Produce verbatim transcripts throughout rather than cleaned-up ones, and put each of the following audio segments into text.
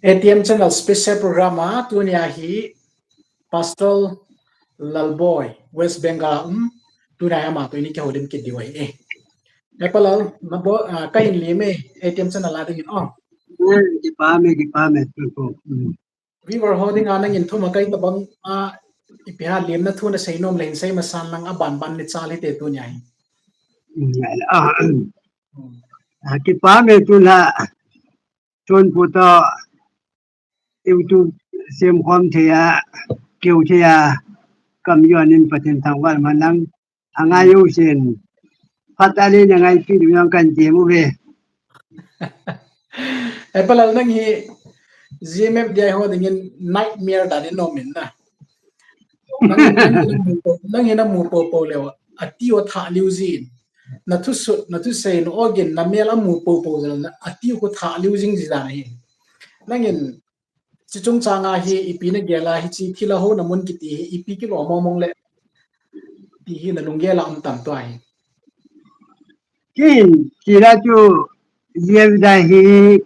A T M Channel special program a tunia hi Pastor Lalboi, West Bengal a um, tunia ama toh ini kihoulim kit diu ahi e. Nepalal, na bo, ah, kahin lim e, A T M Channel a dingin o. Hmm, kipah e, kipah e, tuko. Hmm. Viewer ho dinga nangin thum a kai tabang a, ipi ham limna thu nasei nom le hin sei masan lang, aban ban ni chal hite tunia hi. Hmm, ah, Hmm. ah, kipah e tuna. Chun pu toh YouTube sem khom thei a, keu thei a, kam jon in Pathen thangvah man lang, angai u sin. Phat a le na ngaipi diu jong kan ti mu ve. Nepalal, nang hi G M F D I ho dingin nightmare dan in um in na. Nang, nang, nang, nang hi namu poupou leu, ati u thah liu jin. Na thusut, na thusei, na ogin, na mel amu poupou jel, na ati u khu thah liu jing ji dan ahi. Nangin, chi chungchang a hi, ipi nagel a, hichi thil a houna mun kiti hi, ipi kilom mong mong le, ti hi nalunggel a um tam tua hi. Kin, kila chu, G M F D I hi,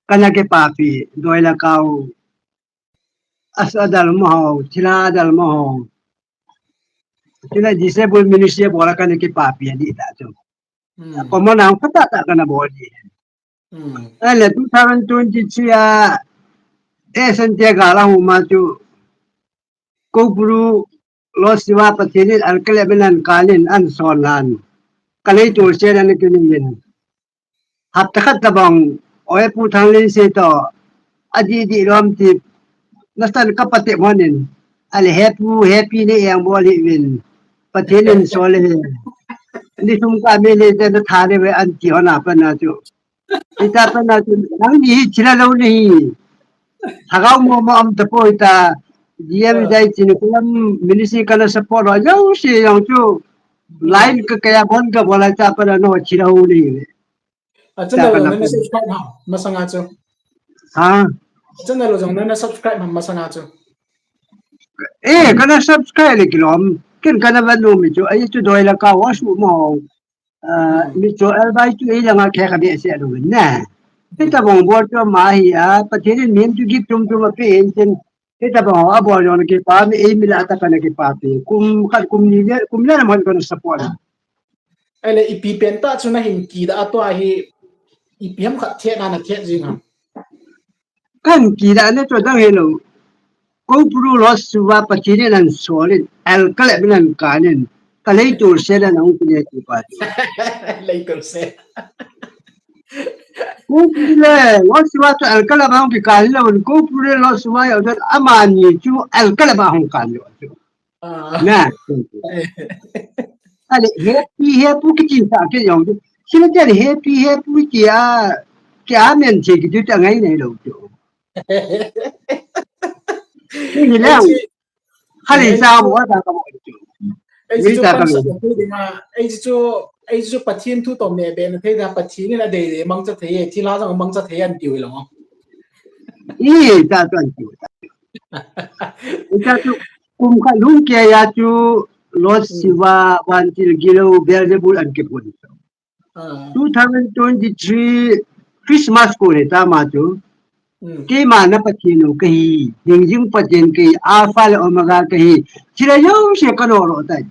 kana kipapi, doi le kau, as adal mo ho, thil a adal mo ho. Thil a disabled ministry a bol a kana kipapi a di ta chu. Hmm. Common a hung phatah tah kana bol di. Hmm. Ahile two thousand twenty-three a, eh, Santiago la hung ma chu, Koupuru Lord Shiva Pathen in alkale minan kanin an son lan. Ka leitul sen an kinin. Hapta khat tabang, oi Pu Thanglinsei toh, adih dih lom ti, nasan ka pate monin, ale he pu, he pi ni eng bol hi vin, Pathen in sol e. Ni thum ka mi le te na tha le ve an ti hon a pat na chu. Hita pat na chu, nangni hi thil a lou nahi. Lhagao mo mo um tapoi ta, D M dai chin kulam ministry kana support lo, jouse jong chu, line ka kaya bon ka bol a cha pat na no thil a lou nahi. A channel lo nana subscribe ham, masanga chu. Ha? A channel lo jong nana subscribe ham, masanga chu. Eh, kana subscribe le kilom. Ken kana van nom mi chu, ai chu doi le kau a su mo. Ah, Hmm. mi chu albai chu ei langa khe ka be se lo ne. Hita bong bol chu ma hi a, Pathen in min chu gift tum tum a pe in chen. Hita bong a bol jong kipa mi ei mi la ta kana kipapi. Kum khat kum ni le, kum le na mon kana support. Ahile ipi pen tah chu nahin kidah a tua hi ipi ham khat thet na na thet jing ham? Kan kidah na chu dang hello. Koupuru Lord Shiva Pathen in an sol in, alkale minan kanin, ka leitul sen an hung kine ti pa. Leitul sen. Koupuru le, Lord Shiva chu alkale ba hung kikan lou, Koupuru le Lord Shiva jong amani chu alkale ba hung kan lou chu. Ah. Na. Ale, he pi, he pu kiti sa ke jong. Sila te he pi, he pu kiti a, ke a men che kiti ta ngai nei lou chu. Ni le. Ai chi, Khali ai sa chi, mo ta ka mo chu. Ai chi Ni chu ta ka kan mo. Sa ko ding a, ai chi chu, ai chi chu Pathen thu toh me be na thei da, Pathen in adei dei mangcha thei e, thil a jong mangcha thei an tiu lou. I ta tan tiu. Ita chu kum khat lhung kei a chu Lord Hmm. Shiva, Vantil Gilo, Beelzebul an kipun. Ah. Two thousand twenty-three Christmas kon hi ta ma chu. Hmm. Keima na Pathen u kahi, hingjing Pathen kahi, Alpha le Omega kahi. Chila jouse ka no lo tai.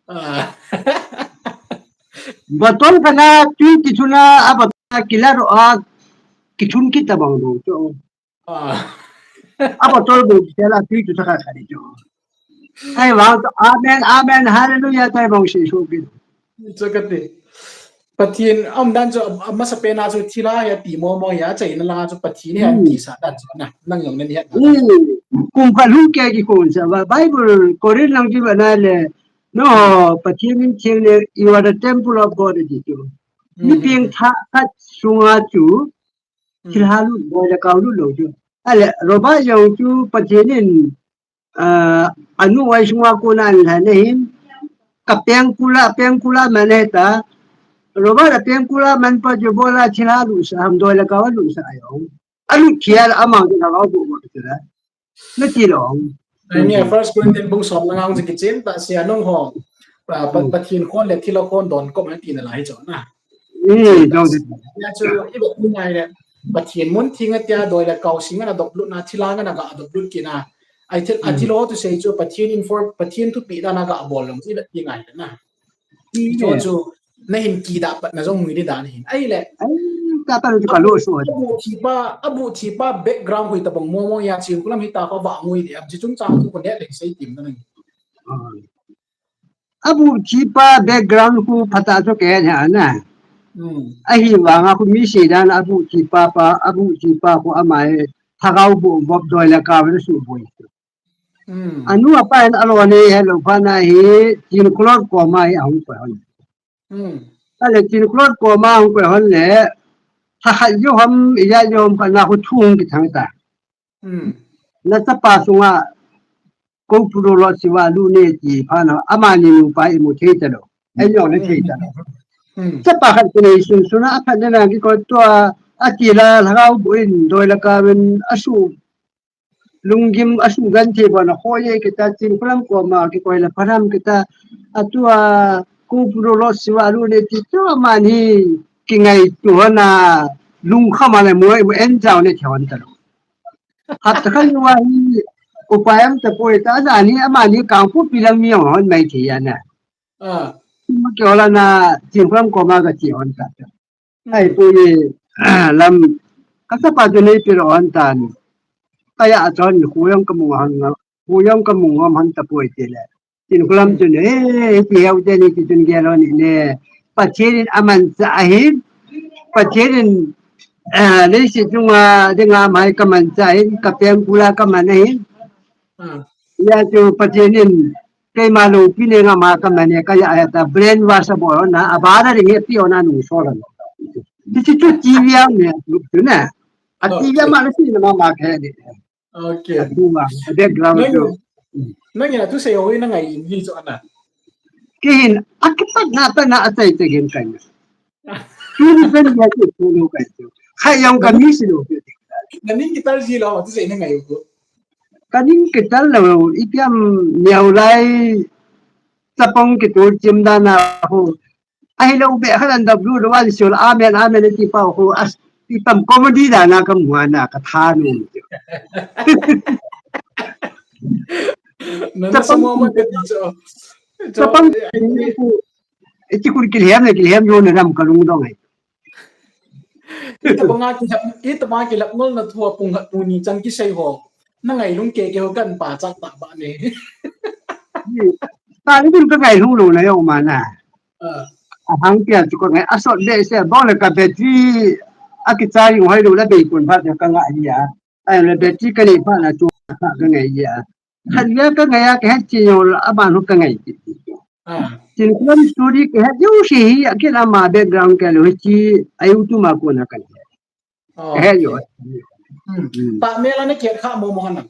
Ah. Bottle kana tui kithuna a bottle kila ro a kithun kita bang do chu. Ah. A bottle bu kila tui tu taka kali chu. Ai vang, amen, amen, hallelujah, tai bang si su ki. Chu kati. Pathen, um dan chu, a, a masa pen a chu thil a hi ati mo mo hi a, achaina langa chu Pathen hi an Hmm. ti sa dan chu na, nang jong na ni het na. Hmm. Kum khat lhung kei ki kon sa, Ba-, Bible, Korin lang ki ba na le, no, Pathen in theng le, you are the temple of God, ti chu. Ni Hmm. peng tha khat sunga chu, Hmm. thil ha lut, boi le kau lut lou chu. Ale, Robert jong chu Pathen in, ah, anu vai sunga kona an lhan ahin, ka pengkul a, pengkul a man ahi ta. Robert a pengkul a man pa chu bol a thil ha lut sa, ham doi le kau a lut sa ahi ong. A lut thia la amang chu la kau bu bu chu la. Na ti lo ong. Ai ni a First Corinthians bung som langa chu kichen ta sia nung ho. Pa, pa, Hmm. Pathen khon le thil a khon don kop na ti na la hi chu na. Hmm, dong de. Ya chu i ba ni ngai le. Pathen mun theng atia doi le kau sing ana dop lut na, thilha ana ga dop lut kit na. Ai thil, a thil ho tu sei chu Pathen in for, Pathen thupeh dan a ga bol lou ti, ti ngai na. Chu chu na hin kidah pat na jong ngui di dan hin. Ai le. Ai, ta ta chu ka lo su. Abu thi pa, abu thi pa background hui tabang mo mo ya chi kulam hi ta ka va ngui di. Am chi chung chang tu ko ne le sei tim na nang. Abu thi pa background khu phatah chu ke ha na. Ahivanga khu mi sei dan abu thi pa pa, abu thi pa khu ama hi thagau bu bop doi le ka ve su boi. Anu apa in alo ne he lo pha na hi, Chin Khulam koma hi ahung koi hon. Ale Chin Khulam koma ahung koi hon le, ha khat jo ham, iya jo ham ka na khu thu hung kithang ta. Na chapa sunga, ko puro lo siwa lu ne ti pha na, ama ni nu pa i mu thei ta lo. Ai yo le thei ta lo. Chapa khat ki nei sun sun a phat na na ki ko tua, a ti la, lhagao bu in, doi la ka men, a su lunggim a su gan thei bon a, hoi ye kita Chin Khulam koma kikoi la pharam kita, a tua ko puro lo siwa lu ne ti tua mani kingaito na lungkham a le mo, mo en jao ne thei hon ta lo. Hat khan wa hi upai am tapoi ta, a ni ama ni Kangpokpi lang mi hon mai thei ya na. Ma ke ola na Chin Khulam koma ka chi hon ta. Ai, pu ye, lam, ka chapa chu nei pil on tan. Kaya a chon, khu jong ka mu hang, khu jong ka mu ngam hang tapoi ti le. Chin Khulam chu ne, eh, ti heu te ni ti chun gel on ne. Pathen in aman cha ahin. Pathen in, eh, leiset chunga, dinga mai ka man cha ahin, ka peng kula ka man ahin. Ya chu Pathen in keima loupi le ngam a ka man e, ka ya, ya ta brainwash a bol na, a bara ring e pi ona nung so la. Ti ti chu T V ang ne, tu na. A T V ma le si na ma ma ke ni. Okay. A tu ma, a background chu. Nang ya tu sei hoi na ngai in hi chu ana. Ki hin, a ki pat na pat na a chai chai gen kai na. Tu ni pen ya chu tu lo kai chu. Khai yang ka mi si lo. Na ning ki tal ji lo, tu sei na ngai ko. Ka ning kital lo, ipi ham neo lai, chapang kitul chim dan a ho. Ahilou be khat an dap lu lo an siu la, amen, amen, ti pa ho, as, itam comedy dan a ka mu a na ka tha nu. Na, na sa mo mo ka ti cho. Chapang, iti kun kilhem le, kilhem lo na ram ka lung dong ai. Itabanga kilap, itabanga kilap ngol na thua pung hat pung ni chang kisei ho. Na ngailung ke ke ho kan pa chak ta ba ne. Ta ni dun ka ngailung lo na yo ma na. Ah. A hang pia chu ka ngai a sot de se bo le ka battery a ki charge hoi lo la be kun ba ka ngai ya. Ai le battery ka ni ba na chu ka ngai ya. Khat ya ka ngai ya ka het chi yo la a ba nu ka ngai ti. Ah. Chin Khulam story ka het yo si hi, a kila ma background ka lo hi chi, a YouTube ma ko na ka het. Oh, ka het yo. Okay. Hmm. Hmm. Ta me la na kiat kha mo mo na.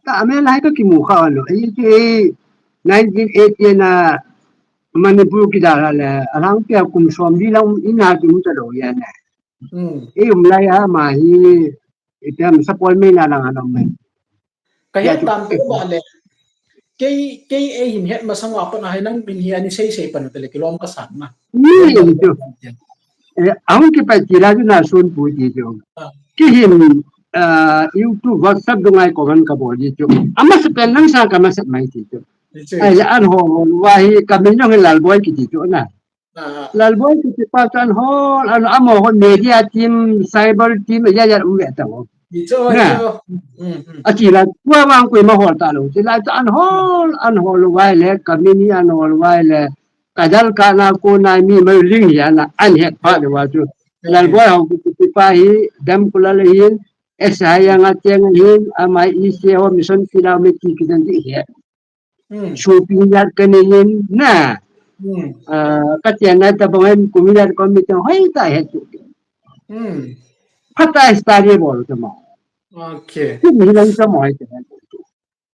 Ta me la ka ki mu kha lo. Ai ki nineteen eighty na Manipur ki da la le, a lang pia kum som di lang in na ki mu ta lo ya na. Hmm. I um lai a ma hi, i pia mi sa pol me na lang a na me. Ka het dan te ba le. Kei, kei ei hin het masang a pat a hai nang min hi ani sei sei pan te le kilom ka san na. Ni chu. Eh, ahung kipai ti la chu na sun pu ti chu. Ah. Ki hin, ah, YouTube, WhatsApp dunga i comment ka bol ti chu. Ama sa pen nang sa ka ma sa mai ti chu. Ni chu. Ai, an ho, ho, wa hi ka min jong hi Lalboi ki ti chu na. Ah. Lalboi kiti pa chu an hol, an amo hol media team, cyber team, ya ya um ve ta ho. Ni chu, ni chu. Hmm, hmm. A ti la, tua wang kui ma hol ta lo. Ti la chu an hol, an hol vai le, ka mi ni an hol vai le. Ka dal ka na ko na mi ma ling ya na, an het pa de wa chu. Hmm. Lalboi ho kiti pa hi, dam kula le hin, S I yang a cheng hin, ama i se ho mission kila me ki ki dan di he. Hmm. Shopping yat ka nei in na. Hmm. Ah, ka tia na ta bang em kum yat ko mi ta hoi ta he tu. Hmm. Phat a study bol ta mo. Okay. Kum hi lang ta mo he ta.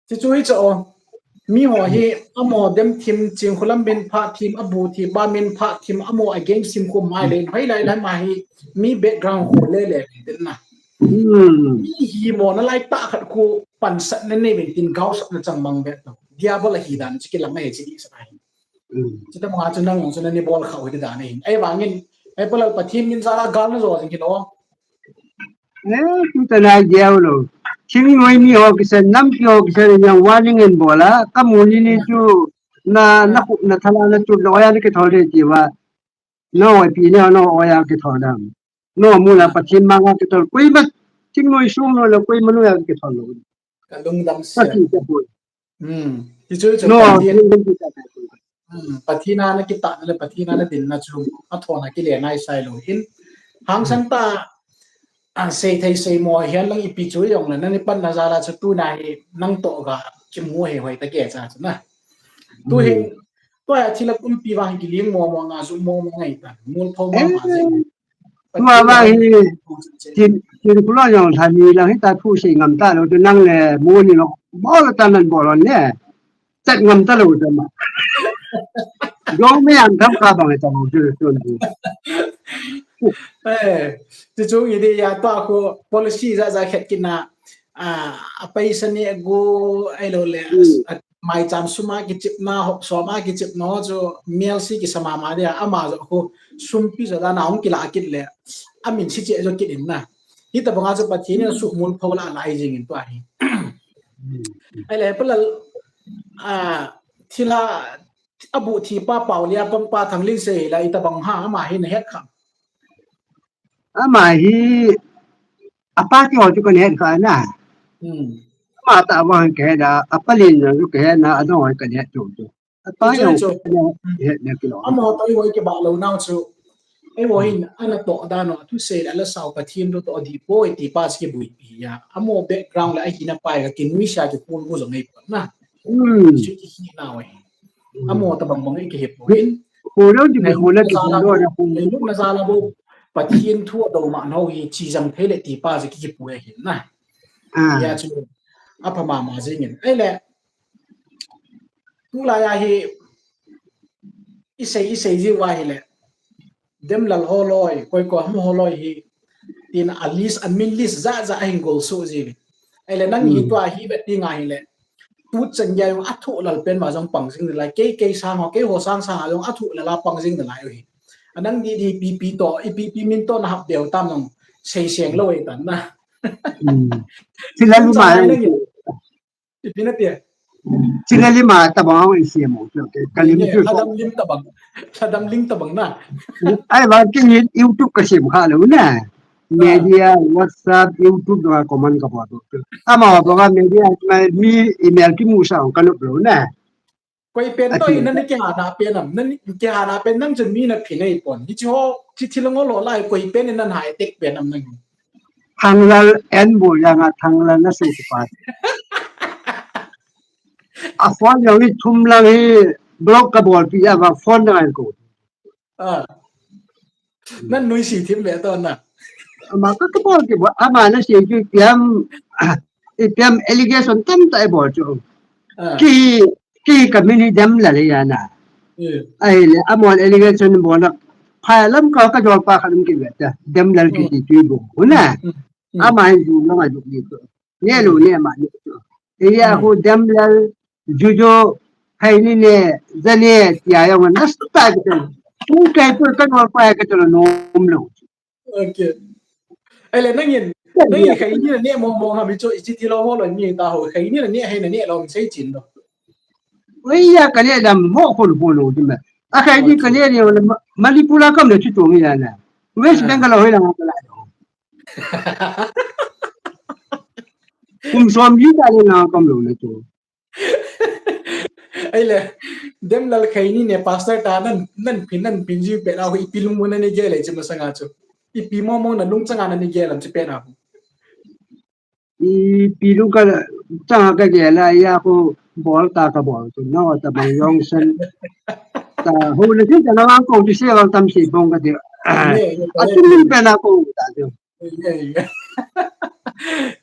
Chu chu hi chu o. Mi ho hi amo dem thim Chin Khulam min pha thim abu thi ba min pha thim amo against thim ko mai le. Hoi lai lai ma hi mi background ko le le na. Hmm. Mi hi mo na lai ta khat ko pan sat na nei min tin gau sat na chang mang be. Diabol a hi dan chu kilang e chi sa ai. Hmm. Chuta ma chu nang chu na ni bol khau hi dan hin. Ai vangin, ai polal Pathen min sa la gal na jo jing kilo. Eh, tu ta nai diau lo. Thingnoi mi ho kisan, nampi ho kisan, yang warning in bola. Kamu ni ni chu na na khu na thala na chu lo ya ni ke thol de ti wa. No, pi ne no o ya ke thol dam. No, mu la Pathen ma nga ke thol. Koi ma thingnoi sung no la koi ma no ya ke thol lo. Ka lungdam sia. Ka ti ka bu. Hmm. Ti chu chu. No, Pathen. Hmm. Pathen a na kita na le Pathen a na din na chu. A thona ki le nai sai lo hin. Hang sang ta a sei thei sei mo hian lang ipi chu jong le na ni pan na za la chu tu na hi nang to ga ki mu he hoi ta ke cha chu na. Tu hin. Tua thil a kumpi vang hi kiling mo mo nga zu mo mo ngai ta. Mul pho mo ma se. Tua vang hi tin tin kulo jong thani lang hi ta thu sei ngam ta lo tu nang le mu ni lo. Bol ta nan bol ne. Chat ngam ta lo ta ma. Jong me an tham ka bang ta lo tu tu. Eh, ti chung i de ya ta ko policy za za khet kina a paisa ni gu ai lo le maicham suma kichepna, hop soma kichepna ho chu mial si kisa mama dia ama jo khu sumpi jo da na hung kila kit le amin si che jo kit in na. Hitabanga chu Pathen in sumul pho la lai jing in tua hi. Ai le pala a thila abu thi pa pau lia pang pa thang lin se la itabang ha ama hi na het kha. Ama hi apa ti ho chu kan het kha na. Ama ta vang ke da apa lin na chu ke na a dong ho kan het chu chu. Apa yo ke na het na kilo. Ama ta yo ke ba lo na chu. Ei wo hin ana to da no tu se la la sau Pathen ro to di po ti pa ski bui pi ya. Amo background la ai na pai ka kin wi sha ke kun bu zo nei pa na. Chu ki hi na wa hin. Amo ta bang bang i ke he po hin. Ko lo di ko la di ko lo na ko. Lu na za la bo. Pathen thu do ma no hi chi jang thei le ti pa ji ki pu hin na. Ya chu. A pha ma ma jing in. Ai le. Tu la ya hi. I sei i sei ji wa hi le. Dem lal holoi, koi ko ham holoi hi. Tin a list, a min list za za a hin gol su ji. Ai le nang hi tua hi bet ti nga hi le. Tu chan ya yung a thu lal pen ma jong pang jing lai. Kei kei sang ho, kei ho sang sang a jong a thu lal a pang jing lai hi. Anang di di pi pi to, i pi pi min to na hap deu tam jong sei seng lo ai tan na. Thil a lima. Ipi na tia. Thil a lima tabang ang isi mo. Kalim chu. Thadam lim tabang. Thadam lim tabang na. Ai ba kin YouTube ka sim kha lo na. Media, WhatsApp, YouTube do comment ka bol. Ama ba media mi email ki mu sa ka lo na. Koi pen to in nani kihana pen am, nani kihana pen nang chun mi na phi nei pon. Hi chi ho, chi thil ngo lo lai koi pen in nan hai tek pen am nang. Thanglal en bo ya nga Thanglal na su pa. A phone yo hi thum lang hi block ka bol pi ya ba phone na ko. Ah. Nan nui si thim ve to na. Ama ka ka bol ki bol ama na si ki piam i piam allegation tam ta i bol chu. Ki ki ka min hi dem la le ya na. Ai le amon allegation bol na. Phai lam ka ka jol pa kha lam ki ve ta. Dem lal ki ti tu bo. Huna. Ama hi ju na ma ju ki. Ne lo ne ma ne. Iya hu dem lal jujo hai ni ne zane tia yong na sta ki. Ku kai pu ka no pa ka to no lo. Okay. Ai le nangin nangin khai ni ne mo mo ha mi cho ichi ti lo ho lo ni ta ho khai ni ne hai ne lo sei chin do. Oi ya ka le dam mo ko lo lo di ma. A khai ni ka le ni Manipur a kam le chu to mi ya na. West Bengal ho la ka la. Kum som ji ta le na kam lo le chu. Ai le, dem lal khai ni ne pastor ta nan nan phin nan phin ji pe na ho ipi lung mo na ni ge le chi ma sanga chu. Ipi mo mo na lung changa na ni ge lam chi pe na ho. Ipi lung ka changa ka ge la ya ko bol ta ka bol chu no ta bang yong sen. Ta ho le chi ta na ko ti se wang tam si bong ka ti. A chu min pe na ko ta chu.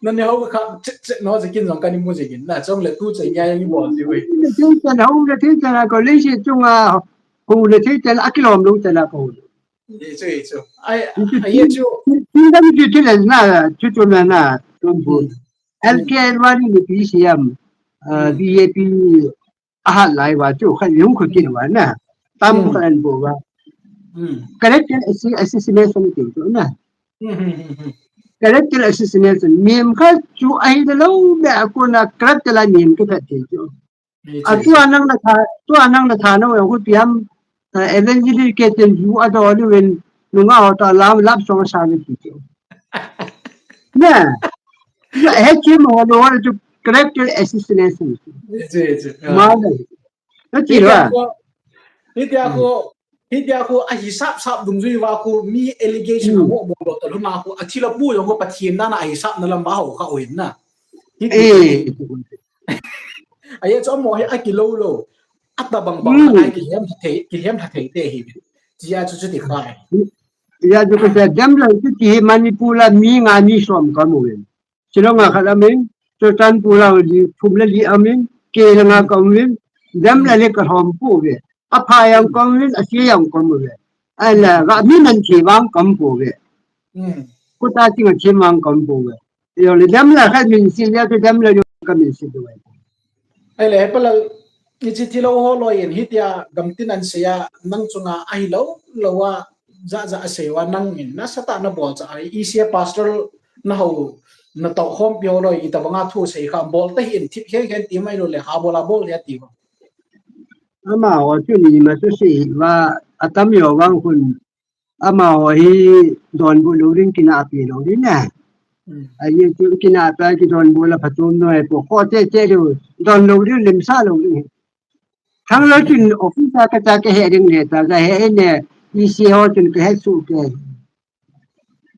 Nani ho kha chet chet no je kin jong kani mu je kin na chong le tu che nya yang i bol ti wi. Thil chan ho le thil chan ko le shi chunga ho le thil chan a kilom lo chan a ko. Ye chu ye chu. Ai ai ye chu. Thil dam chu thil na chu chu na na tun bu. L K L wani ni P C M. V A P a hat lai va chu kha yung khu kin va na. Tam kha an bo va. Correct assassination ti chu na. character assassination. Mihem khat chu ahi lou be a kona character la mihem kiphet thei chu. Atua nang na tha, tua nang na tha na ho piam, evangelist ke ten ju a do lu wen nunga ho ta lam lap song sa ni ti chu. Na. He chi mo lo ho chu character assassination. Ma na. Hitia khu, hitia khu, hitia khu, a hisap sap dungjui uva khu, mi allegation amo bol to lhon a khu, a thil a bu jong khu Pathen dan a hisap na lam va ho kha uvin na. Hiti. Ahi chu amo hi a kilou lou. A tabang bang a kilhem thei, kilhem thei te hi. Tia chu chu ti kha. Ya chu ka sa dem la chu ti Manipur la mi nga mi som ka mu uvin. Shillong a khat amin, Churachandpur a li, thum le li amin, kei le nga ka um uvin, dem le le ka hom pu ve. A pha yang ka um uvin, a si yang ka um ve. Ai la, ga mi nan thi vang ka um pu ve. Ko ta ting a thi vang ka um pu ve. Yo le dem la khat min si le, dem la yo ka min si do. Ai le, he pa la, ni chi thi lou ho loi in, hitia gamtin an sei a, nang chunga ahi lou, lou a, ja ja a sei uva nang in, nasatah na bol cha a, i sia pastor na ho, na tao khompi ho loi, i tabang a thu sei kha, bol ta hi in thip khen khen ti mai lou le, ha bol a bol le ti va. Ama ho chu ni ma chu sei va, a tam yo vang hun, Ama ho hi donbut lou ding, kinahpi lou ding na. Ahi chu kinahpi a kidonbut la phatom noi po. Kho te te lou, don lou ding, lemsa lou ding. Thang lou chun office a ka cha ka he ding le ta, ka he ne, E C ho chun ka he su ke.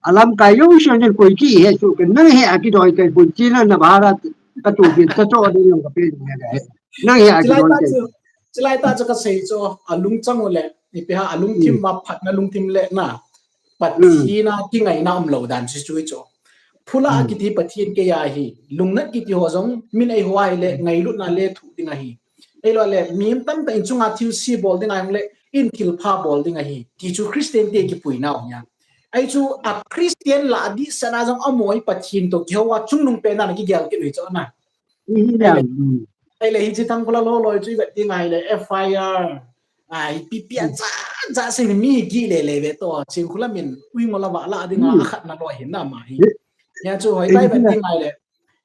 Alam ka yo sho ne koi ki he su ke, nang he a kidoi ke, koi chi na na bharat ka tu ki ta cho ding ka pe ne ka he. Nang he a kidoi ke. Chilai ta chu ka sei chu, a lungchang u le, ipi ham, a lungthim va phatna lungthim le na. Pathen a kingaina um lou dan chu chu chu. Phula kiti Pathen kei ahi, lungnat kiti ho jong, min ei ho ahi le, ngailutna le thu ding ahi. Ei lo le, mi tamtah in chunga thilse bol ding ahi le, in thilpha bol ding ahi. Ti chu Christian te kipuina u nia. Ei chu a Christian la a di sana jong a moi Pathen to kihou a chungnung pen na kigel kit u hi chu na. Ei le hi chi Tangkhul a lo loi chu i vet ding ahi le F I R. Ai, pi pi a cha, cha se mi gi le le ve to. Chi khula min, ui ngola va la ding a khat na lo hin na ma hi. Nia chu hoi tai vet ding ahi le.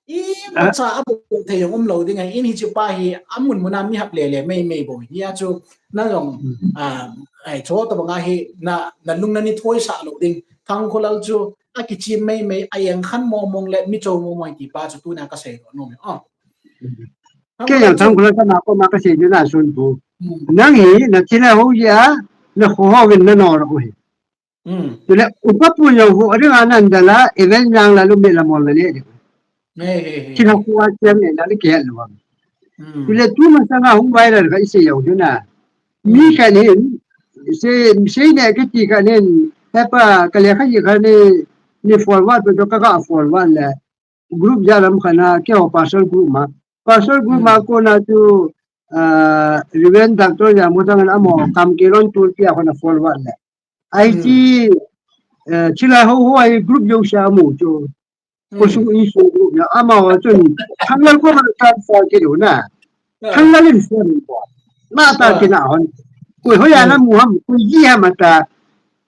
I mo cha a bu thei jong um lou ding ahi, in hi chu pa hi, a mun mun a mi hap le le, mei mei bo. Nia chu, na jong, a, ai, cho to bang ahi, na, na lung na ni thoi sa lou ding. Tangkhul a chu, a kichi mei mei, a yang khan mo mong le, mi cho mo mong ti pa chu tu na ka sei lo no me. Oh. Ke yang Tangkhul a ka na ko ma ka sei ju na sun pu. Nang hi, na china ho ya, na ho ho win na no ro hi. Tule upa pu yo ho ri anan dala event yang la lu me la mo le le. Ki ha ku a chem ne na le ke lu. Tule tu ma sa nga hung bai la ka ise yo ju na. Mi ka ni se se ne ke ti ka ne he pa ka le ka yi ka ne ni forward to ka ka forward le. Group ja lam khana ke ho pastor group ma. Pastor group ma ko na tu Reverend Doctor ya mo tang na mo kam ke lon tu ti a khana forward le. Ai ti, eh, chila ho ho ai group yo sha mu chu. Ko su in su group ya ama wa chun. Thang lal ko ma transfer ke do na. Thang lal in phone ko. Ma ta ke na hon. Ko ho ya na mu ham, ko yi ha ma ta.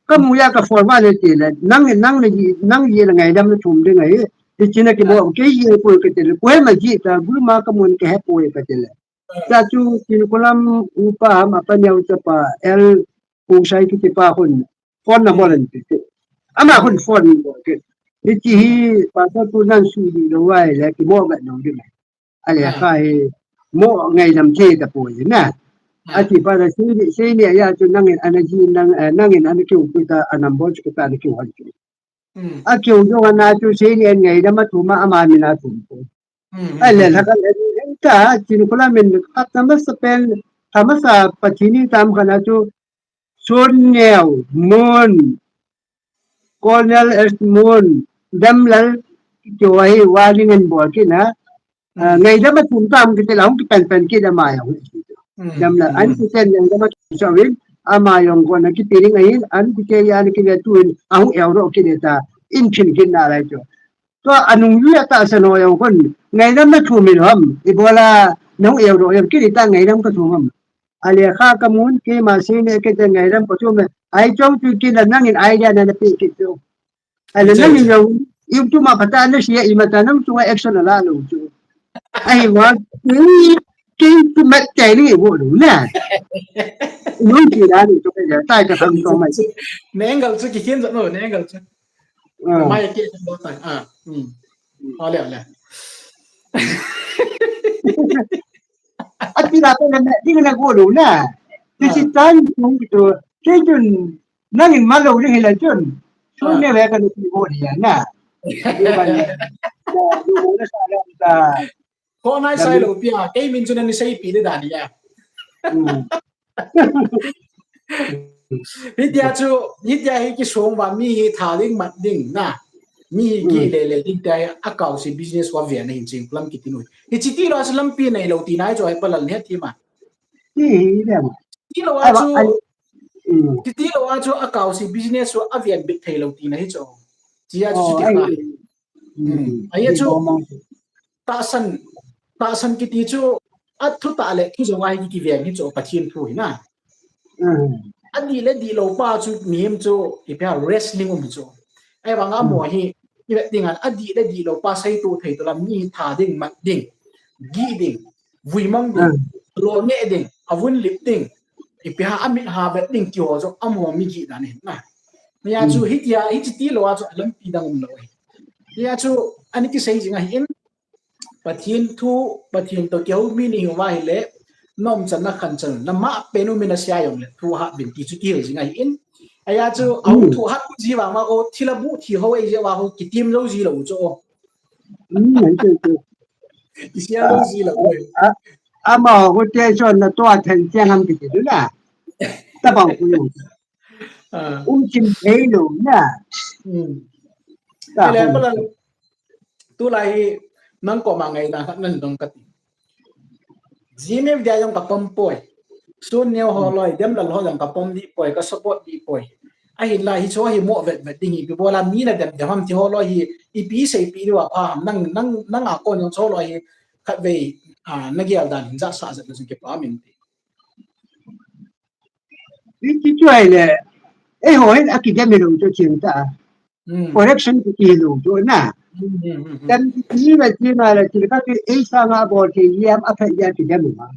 Ka mu ya ka phone ma le ti le. Nang, nang le yi, nang yi le ngai dam le thum de ngai. Ti china ki mo ke yi ko ke ti le. Ko he ma yi ta, group ma ka mun ke he ko ke ti le. Cha chu Tangkhul lam upa ham apa neo cha pa el Pu Sai kiti pa khun phone number an pe. Ama khun phone number ke. Hichi hi pastor pu nan su di lo wai le ki mo ga no di. Ale kha hi mo ngai lam che ta pu na. Ati pa da si ni, si ni ya chu nang in ana ji nang, eh, nang in ana kiu pu ta a number chu ta ana kiu han chu. A kiu jong ana chu si ni en ngai dam a thum a ama min a thum pu. Ai le lhaka le ni ta Tangkhul lam in khat na masa pen, khat masa Pathen ni tam khana chu Sun Neo, Mun, Colonel S Mun, Damlal, kiu ahi warning in bol kit na. Ah, ngai dam a thum tam kiti la hung kipen pen kit ama ya. Damlal, an kiten ngai dam a thum sa win, ama yong ko na kiti ring ahin, an kite ya ni kile tu in, a hung eu ro kit ta, in chin kit na lai chu. Tua anung yu ya ta sa no yong kon, ngai dam na thum in ham, i bola, nung eu ro yong kit ta ngai dam ka thum ham. Ale kha ka mun, keima si ne ke te ngai dam ka thum me. Ai chong tu kit la nang in idea na na pi kit tu. Ale nang in yong, YouTube ma pata na sia ima ta nang chu action ala lo chu. Ai wa, kei tu mat tai ni bo lo na. Nung ki da ni to ka ja tai ka tham to mai. Ne angle chu ki khin ja no, ne angle chu. Ah. Mai ki to tai. Ah. Hmm. Ale, ale. Ati na to na ding na go lo na. Ti si tan kung to. Kei chun nang in ma lo ding hila chun. Chun ne ve ka ni go ni na. Ko nai sai lo pia, kei min chu nang ni sei pi de da ni ya. Hitia chu, hitia hi kisong va mi hi tha ding mat ding na. Mi hi ki le le ding tia hi akao si business wa ve na hin ching plan ki ti nu. Hi chi ti lo a chu lampi nei lo ti nai chu hi palal ne ti ma. Ti hi le ma. Ti lo a chu, ti ti lo a chu akao si business wa a ve bit thei lo ti na hi chu. Chi a chu ti ka. Ai chu. Tahsan, tahsan kiti chu, a thu tah le thu jong a hi kiveng hi chu Pathen thu hi na. A dih le dih lo pa chu mihem chu ipi ham wrestling um chu. Ahivang a mo hi, i vet ding an, a dih le dih lo pa sei tu thei tu lam mi tha ding, mat ding, gih ding, vui mang ding, lo ne ding, a vun lip ding, ipi ham a mit ha vet ding ti ho chu a mo mi gih dan hi na. Nia chu hitia, hi chi ti lo a chu a lampi dang um lo hi. Nia chu ani kisei jing a hi in, Pathen thu, Pathen to kihou mi ni hi uva hi le, nom chan na khan chan, na ma pe nu mi na sia jong le, thu ha bin ti chu kihil jing a hi in. Aya chu, a thu ha ku ji va ma ko, thila bu thi ho ei je va ho, kitim lo ji lo chu o. Ki sia lo ji lo. Ama ho te chon na to a then tiang ham ki ti du na. Ta bang ku yo. Um chin thei lo na. Ele pala tu lai hi nang ko ma ngai na khat nan dong ka ti. Ji me dia jong ka pom poi. Sun neo ho loi dem lal ho jong ka pom di poi, ka support di poi. Ahin la hi cho hi mo vet vet ding hi pi bola mi na dem dem ham ti ho loi hi ipi sei pi di wa pha ham nang nang nang a ko jong cho loi hi khat vei na gel dan hin ja sa ja jong ki pa min ti. Ti chu ai le. Ei ho hin a kidem hi lo chu chin ta. Correction ki ti lo chu na. Kan ti ti la ti na la ti ka ti ei sa nga bol ti yam a phe ya kidem ma.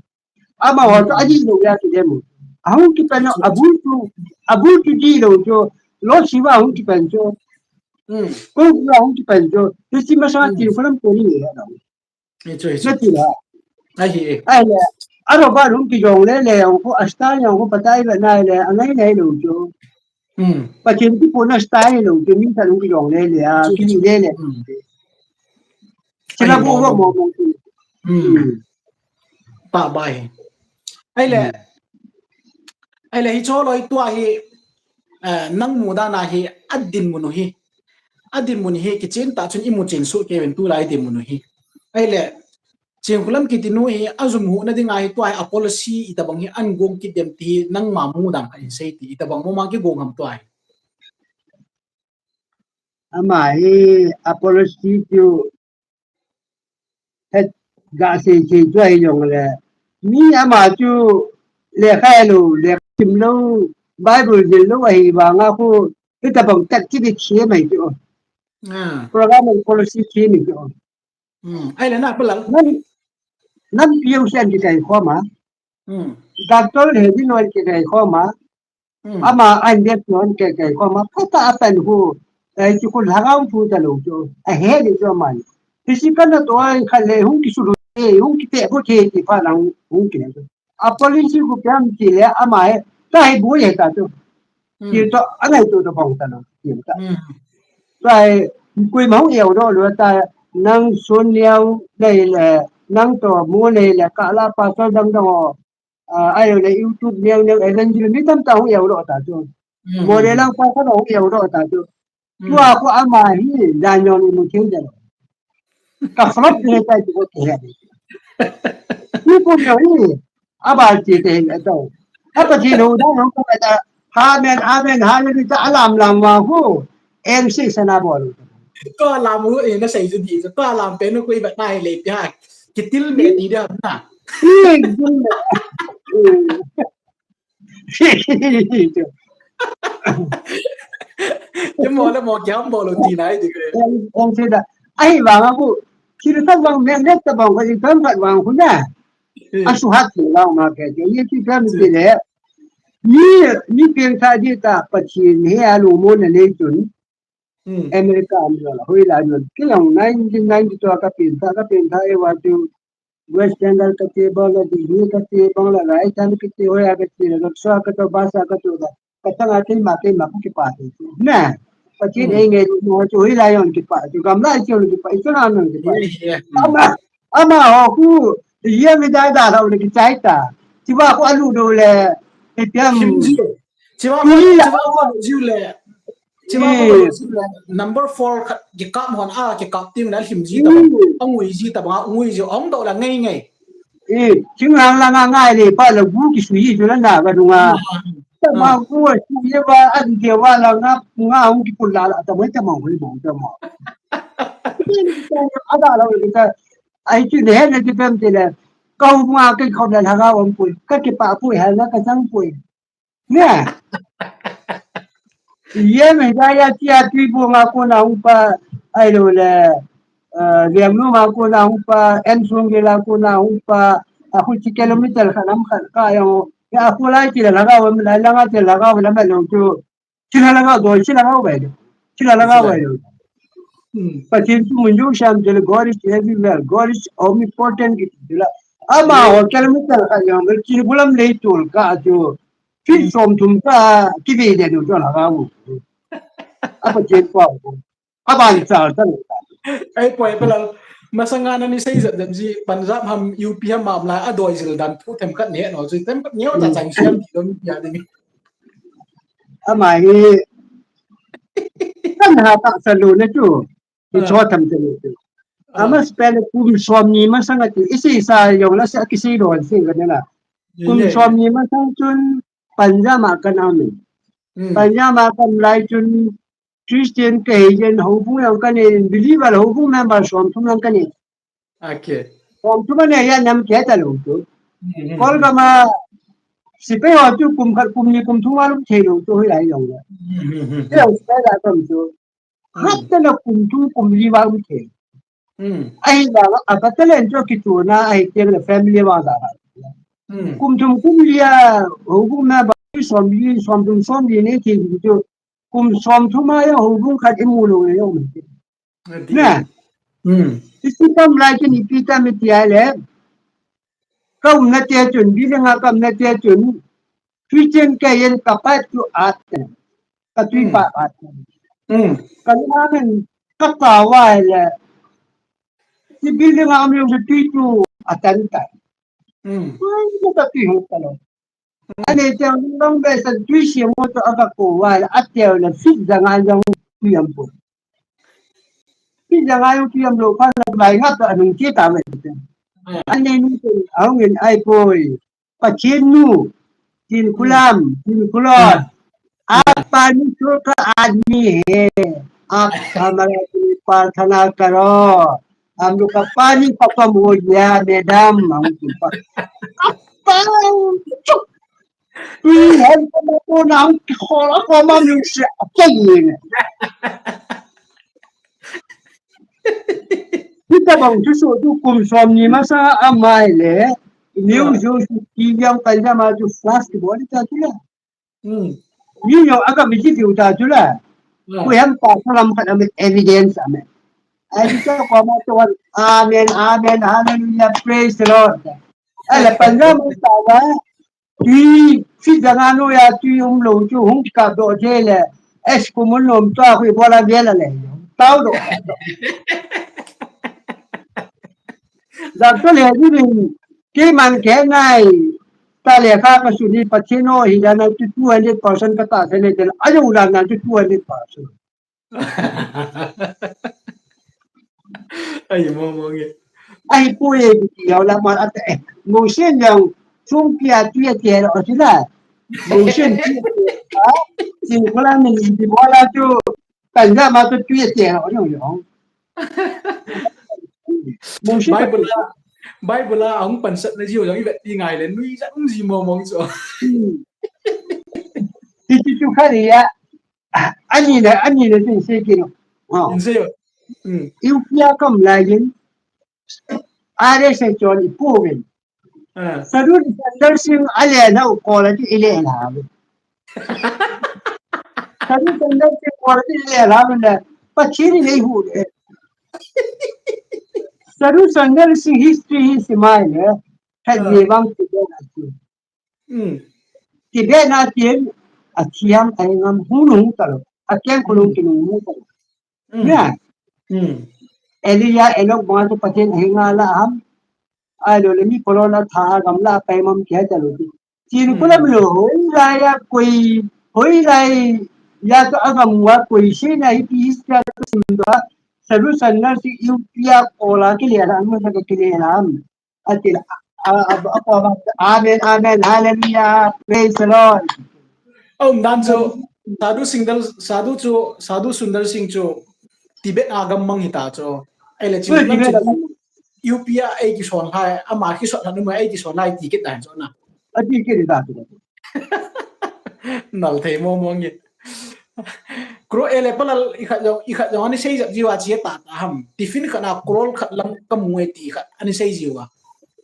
Ama ho chu a di lo ya kidem. A hung kipan a bul chu, a bul chu di lo chu. Lo si wa hung kipan chu. Ko wa hung kipan chu. Ti si ma sa ti ko lam ko ni ya lo. Hichu, hichu. Na ti la. Ahi e. Ai le. A ro ba lung ki jong le le, ang ko a style ang ko patai ba nai le, angai nai lo chu. Hmm. Pathen ki puna style lo chu, min ta lung ki jong le le, a, ki ni le le. Hmm. Chila bo bo mo mo. Hmm. Pa bai. Ai le. Ai le, hi cho loi tua hi, eh, nang mu dan a hi, a dinmun u hi. A dinmun hi, kichen ta chun i mu chen su ke ven tu lai dinmun u hi. Ai le, Chinkholam kiti nu hi, a jum hu na ding a hi tua hi, a policy i tabang hi, an gong kit dem ti, nang ma mu dan kha in sei ti, i tabang mo ma ki gong ham tua hi. Ama hi, a policy chu, het ga sei sei chu ahi jong le. Mi ama chu lekha lo, lekha sim lo, Bible jil lo ahi vang a khu, hitabang tak chi di chi mai chu. Ah. Program and policy chi ni chu. Hmm. Ai le na pa lal. Nam, nam piu sian ki kai khoma. Hmm. Doctor he di noi ki kai khoma. Hmm. Ama an dep non ke ke ko ma pata apan hu. Eh, chu kun lhagao phu ta lo chu. A he ni chu man. Physical na to ai kha le hung ki su lo. Eh, hung ki te ko the ti pa na hung ki le. A policy ku piam ti le ama he. Ta he bu ye ta chu. Hmm. Ti to angai to to bang ta lo. Ti ta. Hmm. Ta he kui ma hung ye do lo ta nang sun liao nei le nang to mu nei le ka la pa to dang dang o. Ah, ai le YouTube neo neo evangelist mi tam ta hung yau lo ta chu. Hmm. Mo le lang pa ko hung yau lo ta chu. Hmm. Tua ko ama hi dan yong ni mu thei ja. Ka flop ni ta chu ko te he. Ni ko yo ni. A ba ti te he to. A pa ti lo da lo ko ta. Amen, amen, hallelujah, alam lam wa hu. Em si sana bol. Ko lam hu e na sei ju di. Ko lam pe no ko i ba ta he le pia. Kitil me di da na. Kimo le mo kiam bol ti nai di ke. Ong se da. Ahivang a khu. Kiri ta bang men le ta bang ko i tam pat bang khu na. Asuhat ti la ma ke. Ye ti tam ti le. Ni ni pen sa di ta Pathen he a lu mo na nei chun. America am la hoi la nun. Kilang nineteen ninety two ka pen sa ka pen sa e wa tu West Bengal kati, Bangladesh kati, Bangla Rajdhani kati, hoiya kati, rickshaw kati, bus kati, ka tanga keima, keima kakipa ti. Na, Pathen ei nge mo chu hoilai jong kipa, chu gamlai chu kipa, chu na nun kipa. Ama, amaho khu, ye mi dai da lo le kichai ta. Chuva khu alu do le, ipiam. Chuva khu, chuva khu alu jiu le. Chima ko lo si le number four khat kikap hon a kikap ting na hlim ji ta. Angui ji ta ba ngui ji ong do la ngai ngai. Eh, ching lang la nga ngai le pa la gu ki sui ji la na ba dunga. Ta ma ku a su ye ba a di ke wa la nga nga ong ki pul la la ta mo ta mo ri mo ta mo. A da la ta ai chi ne he ne ti pem ti le. Ka u nga ke khom la la ga ong pui. Ka ki pa pui ha na ka sang pui. Nè. Ye mi da ya ti a ti bu nga ko na hung pa ai lo le. Liam nu nga ko na hung pa en sung ge la ko na hung pa a khu chi kilometer kha nam kha ka yo. Ya khu lai ti la ga wa mi lai la nga ti la ga wa la ma lo chu. Chi la ga do chi la ga wa. Chi la ga wa. Pathen chu mun jong siam ti la God is everywhere. God is omnipotent ki ti la. Ama ho kilometer kha yo. Chi bu lam le tul ka chu. Feet som thum ka kivei de nu chon ha u. Apa chen pa u. Aban chal chal. Ai poi pa la. Masanga na ni sei jat jat ji Punjab ham U P ham mam la a doi jil dan thu them khat ne no ji them khat neo ta chang siam ti don ya de ni. Ama hi. Kan ha ta sa lu ne chu. Ki cho tham te ni. Ama spell kum som ni masang ati. Isi sa yong la sa kisi do si ka na. Kum som ni masang chun Punjab ma kan amin. Punjab ma kan lai chun Christian ka hi jen ho bu yong kan in believer ho bu member som thum yong kan in. Okay. Som thum ne ya nam ke ta lo tu. Kol ka ma si pe ho tu kum khat kum ni kum thum ma lu thei lo tu hi lai yong la. Te ho spell a kam tu. Khat na kum thum kum li vang the. Ahi vang a ka talent chu kitu na ahi tiang le family vang da. Kum thum kum li a ho kum na ba som li som thum som li ne ki chu kum som thum a ya ho kum khat imu lo le yo. Na. Isi tam lai ki ni pi tam ti ai le. Ka um na te chun bi le nga ka um na te chun. Christian ka yen ka pa tu at. Ka tui pa at. Ka ni amen ka ka wa le. Ti building a mi tui tu atan ta. Ka tui ho ta lo. Ani te long be sa tui si mo to aka ko wa le ate le fit da nga jong tui am po. Fit da nga jong tui am lo pa na bai nga to anung ti ta me. Ani ni te aung in ai poi. Pathen nu, Tin Khulam, Tin Khulot, आप पानी छोड़कर आदमी है, आप हमारा लिए प्रार्थना करो, हम लोग का पानी खत्म हो गया मैडम, हम लोग का तू हम को ना हम खोला को हम लोग से चाहिए। Kita bang tu so tu kum som ni masa amai le. New Jersey ki yang kai jama tu fast bol ta tu la. New York aga biji tu ta tu la. Ku yang pa salam khat am evidence am. Ai tu ko ma tu amen, amen, hallelujah, praise the Lord. Ai la panja ma ta wa. Tui, si janga no ya tui um lo chu hung ka do je le. Es ku mun lom ta hui bola vela le. Tau do. Da to le ni ni. Ki man ke nai. Ta le ka ka su ni pa chi no hi da na tu two hundred percent ka ta se le de. A yo da na tu two hundred percent. Ai mo mo nge. Ai pu e ki yo la ma ate. Mo shen yang chung pia tu ya ke lo ti la. Mo shen ti. Ha? Sin ko la ni di mo la tu. Kan ja ma tu tu ya ke lo yo yo. Mo shen Bible la Bible la ang pan sat na ji yo yang i vet ti ngai le nui jang ji mo mo so. Ti ti tu kha ri ya. Ani na, ani na tin se kino. Ha. Inse. Hmm. U P a kam lai yin. Are se chon i pu wen. Ah. Sadhu Sundar Singh ale na u kola ti ile la. Sadhu Sundar Singh kola ti ile la na. Pathen in eihu le. Sadhu Sundar Singh history hi simai le. Khat ni bang ti le na ti. Hmm. Tibet na tin, a thiam a ngam hung hung talo. A keng khulung kinung hung talo. Hmm. Ya. Hmm. Elijah Enoch banga tu Pathen a hinga la ham. Ai lo le mi polo la tha gam la pai mam kia talo. Tin kulam lo, hoi lai ya koi, hoi lai ya tu agam wa koi si na hi ti sia tu sim do. Sadhu Sundar Singh U P a kola ki le la, mo sa ki le la. Ati la, a, a, a, a, amen, amen, hallelujah, praise the Lord. Aum dan chu, Sadhu Singh Dal, Sadhu chu, Sadhu Sundar Singh chu, Tibet a gam mang hita chu. Ai le chu, Tibet a gam mang. U P a ei kison lai, ama kison lai, numa ei kison lai ti kit dan chu na. A ti kit dan chu. Nal thei mo mo ngi. Kro ele palal i khat jong, i khat jong ani sei jap jiwa chi ta ta ham. Tiffin khat na crore khat lang ka mu e ti khat ani sei jiwa.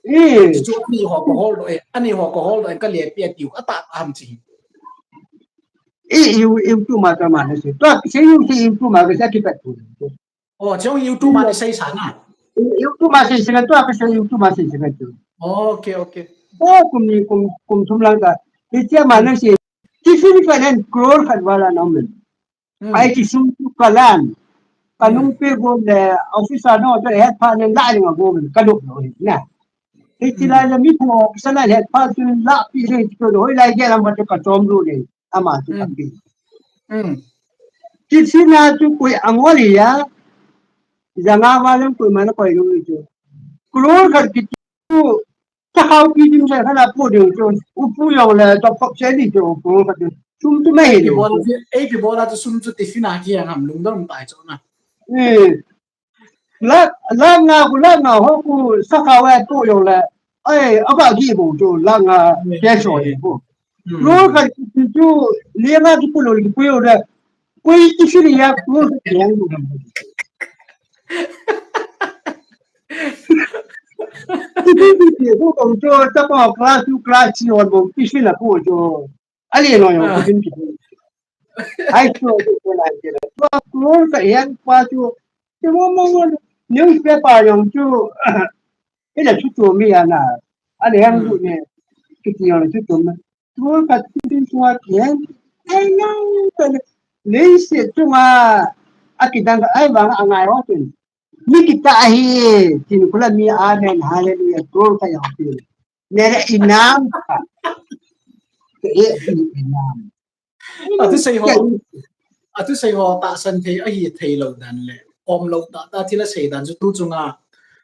Eh. Chu ani ho ko hol do e, ani ho ko hol do e ka le pi a tiu a ta ta ham chi. Eh, you, you tu ma ta ma na se. Tu a se you se you tu ma ka sa ki pa tu. Oh, chong YouTube ma ni sei sa na. YouTube ma sei sei tu a ka se YouTube ma sei sei tu. Okay, okay. Oh, kum ni kum kum thum lang ka. Ti tia ma na se. Ti si ni ka len crore khat wala na men. Hmm. Ai ti sum tu ka lan. Ka nung pe go le office a no to het pa nen la ni ma go men ka dok no na. Ti ti la le mi ko sa na het pa tu la pi le ti ko do lai ge lam ba to ka tom lu le. Ama tu ka pi. Hmm. Ti si na tu koi angol ya. Janga wala koi ma na koi lu tu. Crore khat ki tu. Chakao pi dim sa khala pu ding chu, upu jong le, to phok se ni chu, upu khat chu. Sum chu mai hi. Ei, pi bola chu, ei, pi bola chu sum chu tiffin a ki ang ham lungdon tai chu na. Eh. La, la nga ku, la nga ho ku, sa ka wa pu jong le. Ai, a ba gi bu chu, la nga, ke so ni bu. Hmm. Lo ka chu, le nga ki pu lo ki pu yo le. Koi tiffin ya, pu yang bu. Tiffin ti ti ko kong cho, ta pa class two, class three on bo, tiffin la ko cho. Ali no yo, tiffin ti. Ai cho ko na ke la. To ko ka yan pa cho. Te mo mo mo. Newspaper yong cho. Ila chu cho mi ya na. Ali yang bu ne. Kiti yong chu cho na. Tua ka tin tua kian. Ai nang ka le se tunga. Akidang ai bang angai ho tin. Ni kita ahi tin kula mi amen hallelujah tua ka ya tin. Mere inam ka. Ke e inam. Atu sei ho. Atu sei ho tahsan thei ahi thei lo dan le. Om lo ta ta thila sei dan chu tu chunga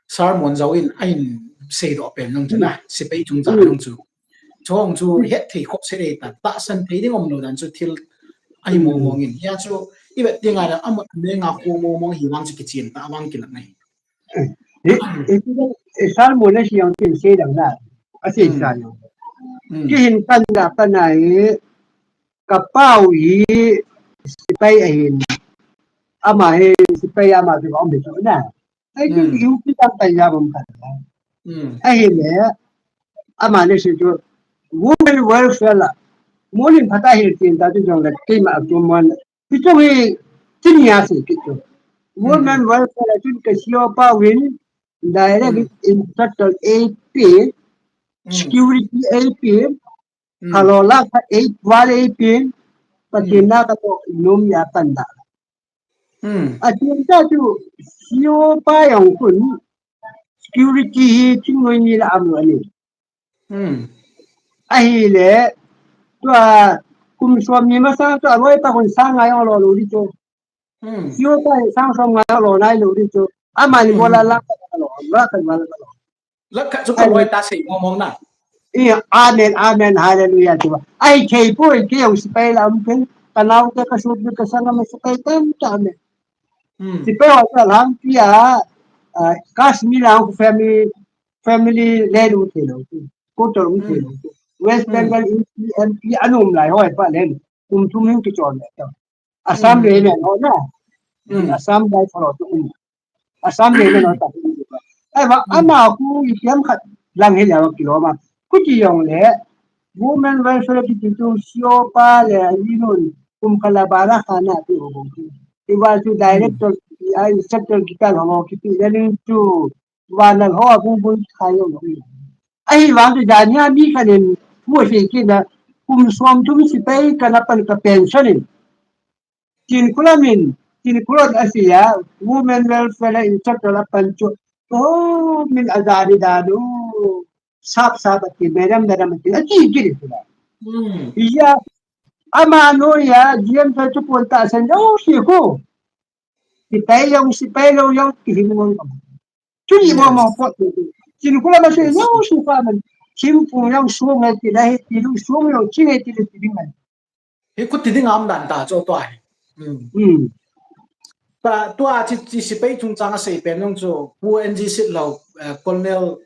sermon zo in ahin sei do pen nung chu na. Sipai chung cha nung chu. Chong chu het thei khop se ta. Tahsan thei ding om lo dan chu thil ahi mo mong in. Ya chu i vet ding a la amot ne nga khu mo mong hi wang chu kichin ta wang kilang nai. Eh, eh, eh, Salmo na siyang tin se dang na. Asi sa yo. Kihin kan da kan ai ka pau hi sipai ahin. Ama hi sipai ama ti om de na. Ai ki yu ki ta ta ya bom kan. Ahin le ama ne si chu women welfare la. Monin phata hil tin ta tu jong la keima tu mon. Ti chu hi tin ya si ki chu. Women welfare la chun ka sio pa win direct in total eight P, security eight P, halo la ka eight wal eight P, patina ka to num ya tanda. Atin ta chu sio pa yang kun security hi tin noi ni la am ani. Ahile, tua kum som ni masang tua loi pa kun sang ngai lo lo di chu. Sio pa sang som ngai lo nai lo di chu. Ama ni bola la ka lo, la ka lo. La ka chu ka loi ta sei mo mo na. I, amen, amen, hallelujah chu. Ai thei poi ke u sipai lam pen, ka nau te ka sut ka sang ma sipai tam tam. Sipai wa ka lam pia, ah, Kashmir lam family family le du thei lo tu. Ko to du thei lo tu. West Bengal in M P anum lai hoi pa len. Kum thum hin kichon le to. Assam le le no na. Assam Rifle to um. Assam le le no ta. Ai ba ama ku i tiam khat lang he le ki lo ma. Ku ti yong le. Women Welfare ki ti tu sio pa le i nun kum kala bara khana ti o bong. Ti wa tu director ai sector ki ka lo ki ti le tu. Vanal ho a bung bung khai lo. Ahivang chu jania mi khat in thu asei kit na, kum som thum sipai kana pan ka pension in. Tin kulamin, tin kulat asia, women welfare in chapter a pan chu. Oh, min ajari danu. Sap sap ati, madam, madam ati, ati kiri kula. Iya, ama no ya, G M sa chu pon ta san yo si ko. Sipai jong, sipai lou jong, kihing mong. Chu ni mo mo pot. Chin kula ma se yo su pa man. Chim pu jong su ngai ti la he ti lu su yo chi ngai ti lu ti ding ngai. He ku ti ding am dan ta cho to ai. Hmm. Ta tua chi chi sipai chung chang a sei pen jong chu pu N G Sit lo, eh, Colonel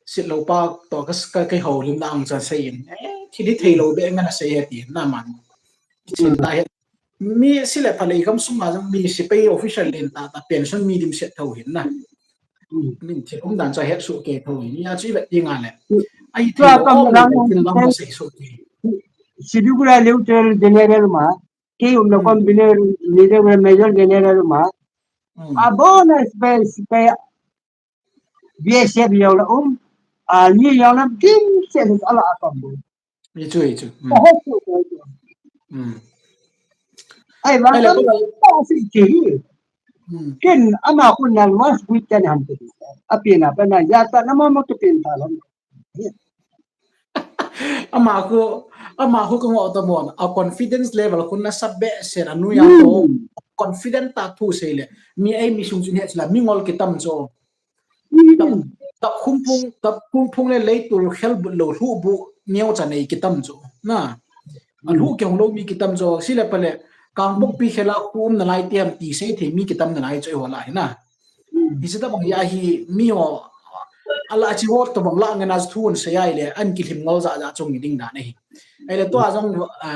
Sit lo pa to ka ka kai ho lim na ang chan sei in. Eh, thi di thei lo be ngan a sei he ti na man. Chin ta he. Mi sile phale i kam sum a jong mi sipai official len ta ta pension mi dim set tho hin na. Min thil um dan cha het su ke tho hin. Ya chi vet ding a le. Ai thil um le thil lam ka sei su ke. Siliguri Lieutenant General ma, kei um na kon General, Major General ma. A bona sipai, sipai B S F jong la um, a ni jong la dim se ala a kam. Ichu, ichu. Ai, vang ai, le, tam, ta si chi. Ken ama kun nan was weekend ham te. Apina pa na ya ta na ma mo to pin ta lam. Ama khu, ama khu ka ngo ta mon. A confidence level khu na sa be se na nu ya to. Confident ta thu sei le. Mi ai mi sung chin he chila mi ngol kitam cho. Tap, tap khum phung, tap khum phung le leitul khel bu lo lhu bu neo cha nei kitam cho. Na. A lhu ke hung lo mi kitam cho. Sile pale kang bok pi khela khum na lai tiam ti sei thei mi kitam na lai cho ho lai na. Hi se ta bang ya hi mi ho. Ala chi ho to bang la nge na thun sei ai le an ki hlim ngol za za chung ni ding da nei. Ai le to a jong, a,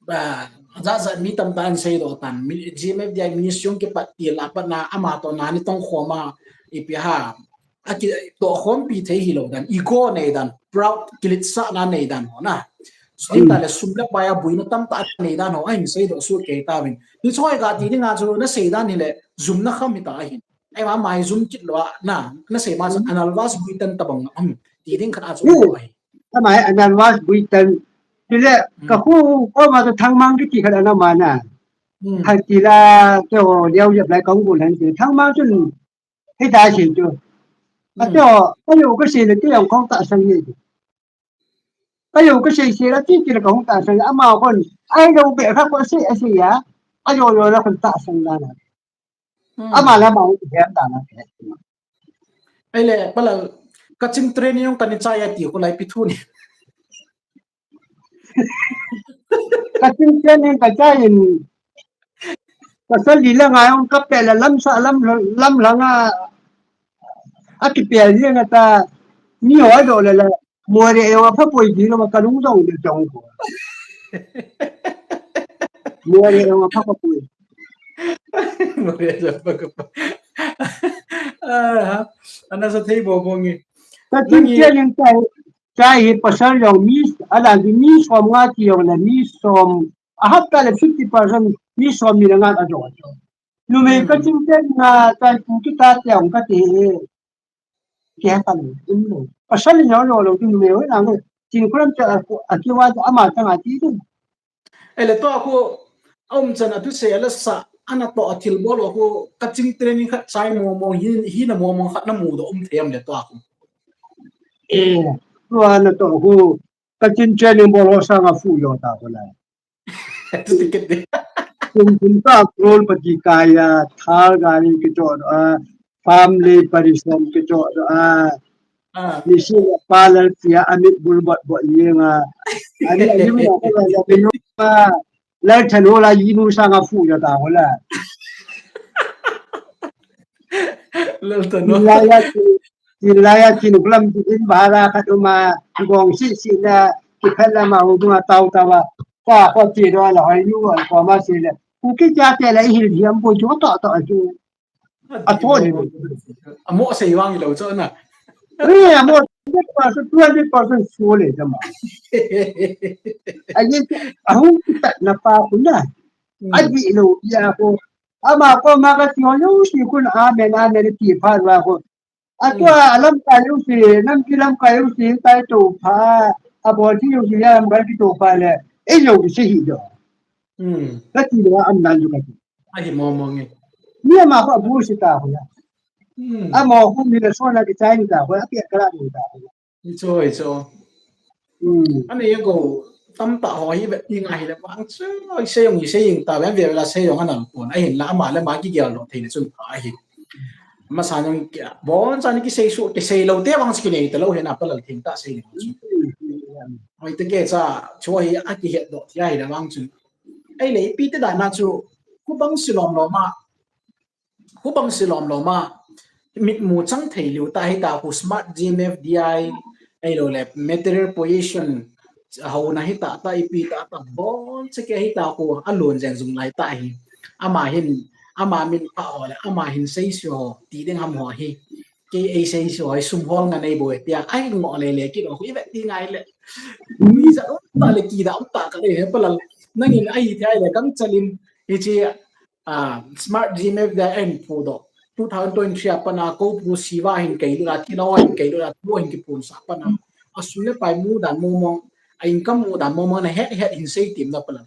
Ba, ja ja mi tam ta an sei do tan. G M F D I ministry jong kipat ti la pat na ama to na ni tong khoma ipi ha. A ki to khom pi thei hi lo dan. Ego nei dan. Proud kilit sa na nei dan ho na. Sum ta le sum le pai a bui na tam ta nei dan ho. Ai sei do su ke ta vin. Ni choi ga ti ni nga chu na sei dan ni le zum na kham mi ta hin. Ai ma mai zum kit lo a na. Na sei ma analvas bui tan ta bang am. Ti ding khat a chu ai. Ama hi analvas bui tan. Tile, ka khu ko ma to thangmang kiti khat ana ma na. Thang ti la, ke o liao yap lai kong gu lan ti. Thangmang chun, hi ta si chu. A to, ka yo ka si le, ke yong kong ta sang ni. Ka yo ka si si la, ti ti la kong ta sang. Ama kon, ai lo be kha ko si, a si ya. A yo yo la kon ta sang la na. Ama la ma u ti hiam ta na. Ai le, pala, ka ching training jong ka ni chai a ti ko lai pi thu ni. Ka ching training ka chai in. Ka sa li la ngai jong ka pe la lam sa lam, lam la nga. A ki pe li nga ta. Ni ho do le la. Mo re yo pha poi di lo ma ka lung dong de dong ko. Mo re yo pha pha poi. Mo re yo pha pha poi. Ah, ana sa thei bo bo ngi. Ka ching training ka chai hi pasal jong mi, ala di mi som nga ti jong la mi som. A hapta le fifty percent mi som ni la nga a jong. Numei ka ching training na chai pu kita te ong ka ti. Kei kan um lo. Pasal ni lo lo tu numei ho na lo. Chin kulam cha a kiwa ama cha nga ti tu. Ele to a khu a um chan a thu sei a la sa ana to a thil bol a khu ka ching training khat chai mo mo hi, hi na mo mo khat na mu do um them le to a khu. E, to ana to khu ka ching training bol ho sang a fu yo ta ko la. Tu ticket de. Kum kum ta crore pati kaya, Thar gari kicho a, farm le parisom kicho a. Ah. Ni si parlor tia amit bul bot bot yenga. Ani ani mo ko la ya binu ma. Lal thano la yinu sanga fu ya ta ho la. Lal thano. Lal ya ti, lal ya ti nu lam ti din bara khat uma gong si si na ki phat la ma u ma tau ta wa. Ka ko ti do la hoi nu ko ma si le. Kuki chate la ihil diam poi chu to to chu. A to ni. Amo sei vang lo chu na. Eh, amo hundred percent, two hundred percent sure le jama. Ayin, ahung kita na pa kuna. Adi lo ya ko. Ama ko ma ka ti ho lo si kun amen, amen ti pha wa ko. Atua alam ka lo si, nam ki lam ka lo si, tai to pha. Abo ti lo si ya lam ka ki to pha le. E lo si hi do. Ka ti lo am nan ju ka ti. Ahi mo mo nge. Ni ama ko bu si ta ho ya. Amo ko mi le so na ki chai ni ta ho ya, ki kala ni ta ho ya. Icho, icho. Ani ye go tam ta ho hi vet ni ngai le bang chu, oi se yong, ise ying ta ven ve la se yong anam pon. Ahin la ama le ma ki gel lo thei le chun ahi. Masa nang ki bon chan ki sei su, ki sei lo te bang ki nei ta lo he na pa lal thing ta sei ni chu. Oi te ke cha chu hi a ki het do ti ahi le bang chu. Ei le ipi te da na chu ku bang si lom lom a. Hubang si lom lom a, mitmu chang thei liu ta hi ta khu smart G M F D I, ei lo le material possession, ho na hi ta ta ipi ta ta bon che ke hi ta khu a lon jeng jung lai ta hi. Ama hin, ama min pha ho le, ama hin sei si ho, ti ding ham ho hi. Ke ei sei si ho, sum hol nga nei bo e, tia, ai ngo le le ki lo, i ve ti ngai le. Mi sa um ta le ki da um ta ka le he pa lal. Nangin ai thei le kam chalin, hi chi, a, smart G M F da en phu do. Two thousand twenty-three a pana ko pu siva hin kei lu la, ti lo hin kei lu la, tu hin ki pun sa pana. A sum le pai mu dan mo mo, a income mu dan mo mo na het het hin sei tim da pana.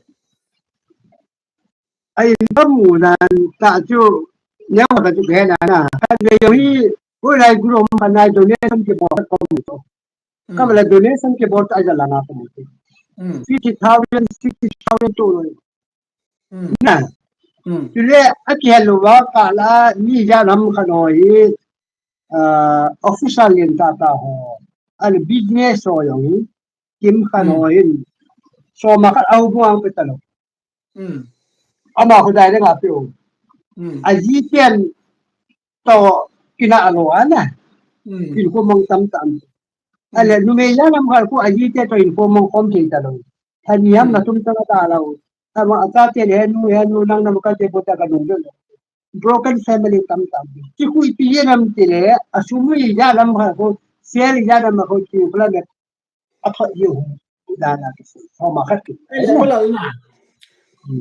A income mu dan ta chu, ne wa ka chu ke na na. Kan le yo hi, ko lai group pana donation ki bo ko mu to. Ka la donation ki bo ta ja la na ko mu to. Fifty thousand, sixty thousand to lo. Na. Chule a ki helu wa ka la ni ja lam kha no hi, ah, official len ta ta ho. Al business ho yong hi. Kim kha no hin. So ma ka au buang pe ta lo. Ama ko dai le nga pe o. A ji tian to ina alo ana. Kin ko mong tam tam. Ale numei ja lam kha ko a ji te to in ko mong kom thei ta lo. Thani ham na tum ta ta lo. Ama a chate le nu, he nu nang nam ka te bo ta ka nung lo. Broken family tam tam. Ki khu ipi ye nam ti le, a sum ija lam kha ko, sel ija lam kha ko, ki khu la le, a thot ye hu. Da na ki khu. Ho ma khat ki. Ei, ko la na.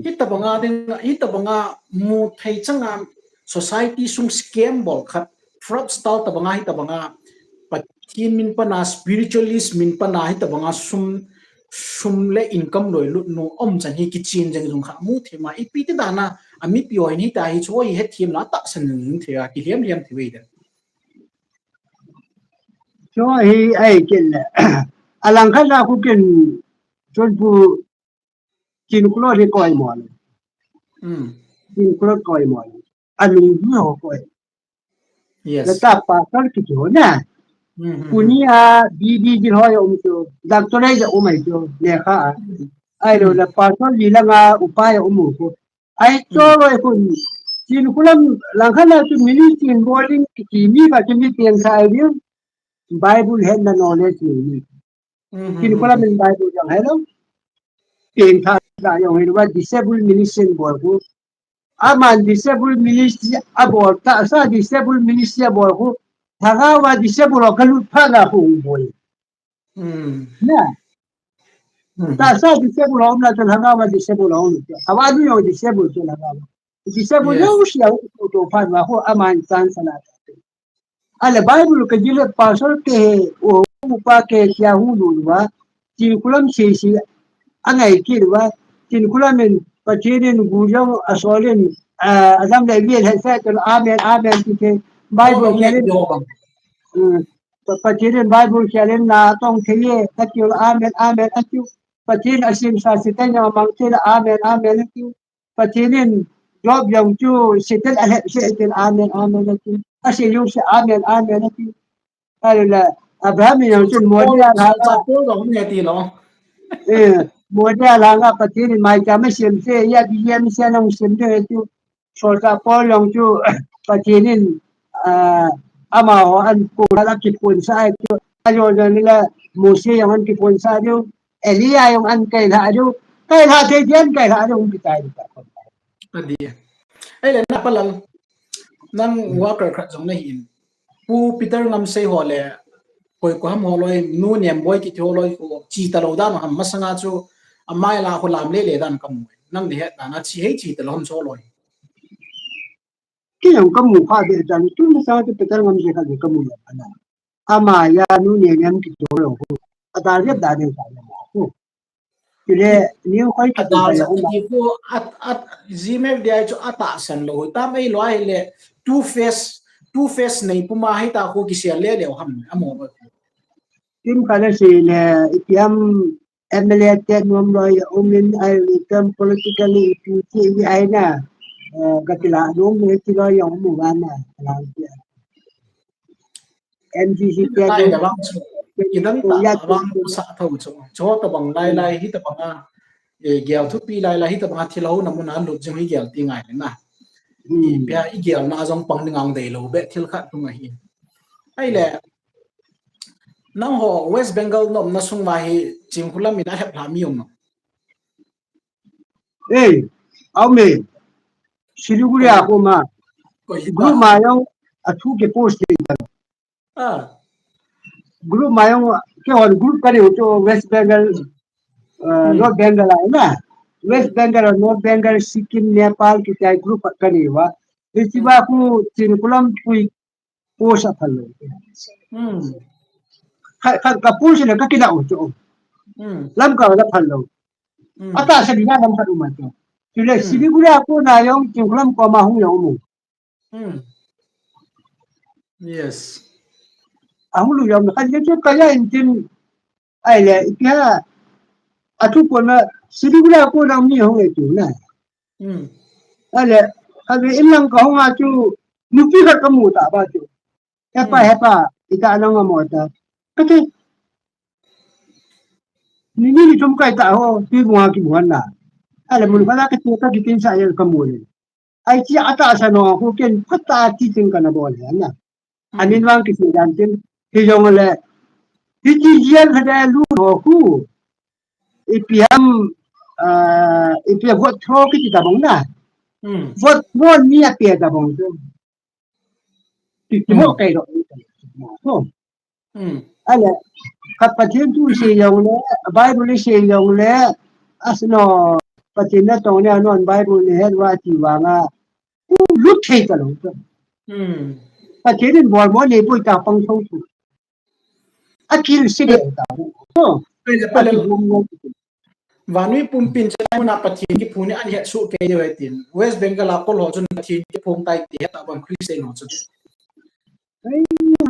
Hi ta banga ding, hi ta banga mu thei chang a society sung scam bol khat, fraudster ta banga hi ta banga, Pathen min pana, spiritualist min pana, hi ta banga sum, sum le income loi lut nu, um chan hi ki chin jeng jung kha mu thei ma, ipi ti dana, a mipi ho hin hi ta hi chu hi het thim la ta san jung thei a, ki liam liam thei ve da. Chu hi ai kin le. A lang khat la khu kin chun pu Chin Kulot hi koi mo le. Chin Kulot koi mo le. A lung hi ho koi. Yes. La ta pastor ki chu na. Kuni a B D ji ho ya um chu. Doctor ya um ai chu. Ne kha. Ai lo la pastor ji la nga upa ya um ko. Ai chu lo ai kun. Chin Kulam lang khat la chu mini chin boarding ki mi ba ki mi tiang sa ai diu. Bible het na knowledge ni. Chin Kulam in Bible jong hello. Pen tha da jong hello, disabled ministry bol khu. Aman disabled ministry a bol ta sa, disabled ministry a bol khu. Thanga wa disabled ka lut pha na khu bol. Na. Ta sa disabled om na, thanga wa disabled om. Awa nu jong disabled chu thanga wa. Disabled jong sia to pha na khu aman chance na. Ale Bible ka jile pastor ke he, o upa ke kia hu lu wa, Chin Kulam si si, angai ki wa, Chin Kulam in, Pathen in gu jong a sol in, a, adam le mi he sa to, amen, amen, ki ke, Bible kia le, mm, Pa-, Pathen in Bible kia le na tong ke ye, ka ki, amen, amen, a ki, Pathen a sim sa si te nya mang ke, amen, amen, a ki. Pathen in Job jong chu Satan a lhep se tin amen, amen a ti. A se jong se amen, amen a ti. Ahile Abraham jong chu Modi a lhanga. Sa Paul jong ne ti lo. Eh, Modi a lhanga Pathen in mai cha ma sem se, ya bi ya mi se nong sem de chu. Solchah Paul jong chu Pathen in, ah, amaho an ko la kiphonsah chu. Ajo jong ni la Mose jong an kiphonsah chu. Elijah jong an kailhah diu, kailhah thei thei an kailhah diu hung kichai diu ta kon. Adi. Ei le na palal. Nang worker khat jong na hin. Pu Peter Ngamsei ho le. Koi ko ham ho loi, nu nem boi kiti ho loi ko. Chi ta lo dan ham masanga chu. Amai la ho lam le le dan kamu. Nang ni het dan a chi hei chi ta lo ham so loi. Ki jong kamu pha de dan tu masanga chu Peter Ngamsei khat le kamu le ana. Ama ya nu nem nem kiti ho loi ko. Ada le da de sa le ko. Chule, ni khoi kiti Adal sa le sa ko. Ti ko at at G M F D I chu ata san lo. Tam ei lo ai le two face two face nei puma hei ta ko kisel le le ham amo. Tim kale si le itiam M L A te nom lo ya umin ai le tam politically ipi ti ai na. Eh, gatila nom le ti lo ya umu wa na. M G C te Lai nom. Da bang chu. Idan ta bang sa thau chu. Cho ta bang lai lai hi ta bang a. E gel thupi lai lai hi ta bang a thil ho na mun a lut jing hi gel ti ngai le na. Hmm. Ipia i gel na jong pang ni ngang dei lo be thil khat tung ahi. Ai le. Nang ho West Bengal nom na sung va hi Chingkhulam in a hep la mi um no. Ei, au me. Siliguri a ko ma. Ko hi group ta. Ma jong a thu ke post te ta. Ah. Group ma jong ke hon group ka ni to West Bengal, uh, Hmm. North Bengal a na. West Bengal, North Bengal, Sikkim, Nepal, ki tai group ka ni wa. Isi ba ku Chingkhulam pui post a phal lo. Hmm. Ka, ka, ka post le ka kila u chu. Hmm. Lamka la phal lo. Hmm. Ata sa ni na lam ka du ma chu. Chule Hmm. Siliguri a ko na jong Chingkhulam ko ma hung jong mu. Hmm. Yes. A hung lu jong ka je chu ka ya in tin ai le ipia a thu ko na Siliguri a ko na mi hung e tu na. Hmm. Ai le ka ve in lang ka hung a chu nupi khat ka mu ta ba chu. Hepa, Hmm. hepa, ita nang amo ta. Kati. Ni ni ni tum kai ta ho, ti mo ki mo na. Ale mun Hmm. Ka la kati ka ki tin sa ya ka mo le. Ai chi ata sa no ko ken pata ti tin ka na bol ya na. Hmm. Anin wang ki tin dan tin. Hi jong le. Hi chi jian ha da lu ho ku. Ipi ham, ah, ipi vote throw kiti ta bang na. Hmm. Vote throw ni a pe ta bang tu. Ti, ti mo Hmm. kai ro. Ko. Hmm. Ale, ka Pathen thu se jong le, Bible se jong le, asno, Pathen na tong ne anon Bible ne het wa ti wa nga. Ku lut thei ta lo. Hmm. Pathen in bol mo ne boi ta pang thong thu. A kil si le ta. Ko. Ai le, pa le. Pathen bol mo. Vanui pumpin chana muna Pathen kiphung ni an het su ke yo hetin. West Bengal a kol ho chun Pathen kiphung tai ti het abang Christian ho chun. Ai,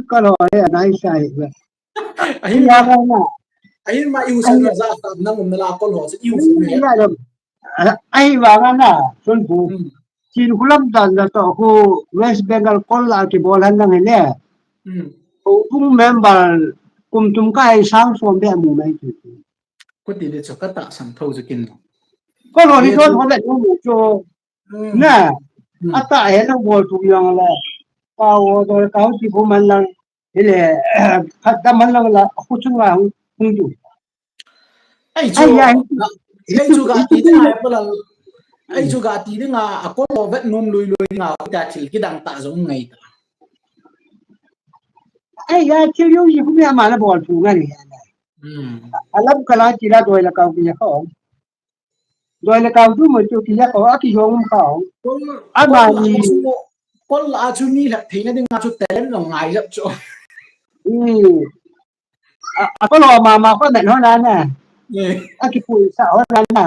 kol ho le anai sai le. Ahin ma, ahin ma iu san na za sa nang um na la kol ho chun iu san na. Ai, vang na, sun bu. Hmm. Chingkhulam dan da to ku West Bengal kol la kibol han nang le. Hmm. Ko bung member kum tum kai sang som be mu mai tu. Kuti de cho ka ta sang tho chu kin. Ko lo ni to tho le mu chu. Hmm. Na. Hmm. Ata he na bol tu yang la. Ka o do ka ti bu man lang. Ile, khat da man lang la, khu chung la hung, hung du. Ai chu, ai, ai, ai chu ga ti ding a, ai chu ga ti ding a, a kol lo vet nom lui lui ding a, ta thil kidang ta jong ngai ta. Ai ya, thil yo yi khu mi ama la bol thu ngai ni. Hmm. A lam ka la ti la doi la ka ku ya ko. Doi le kau tu mo chu ki ya ko a ki jong um kau. Kol, ama kol la ni chu, kol la chu ni la theina ding a chu talent lo ngai jap chu. I, a, a kol ho ma ma ko men ho na na. Eh. A ki pui sa ho na na.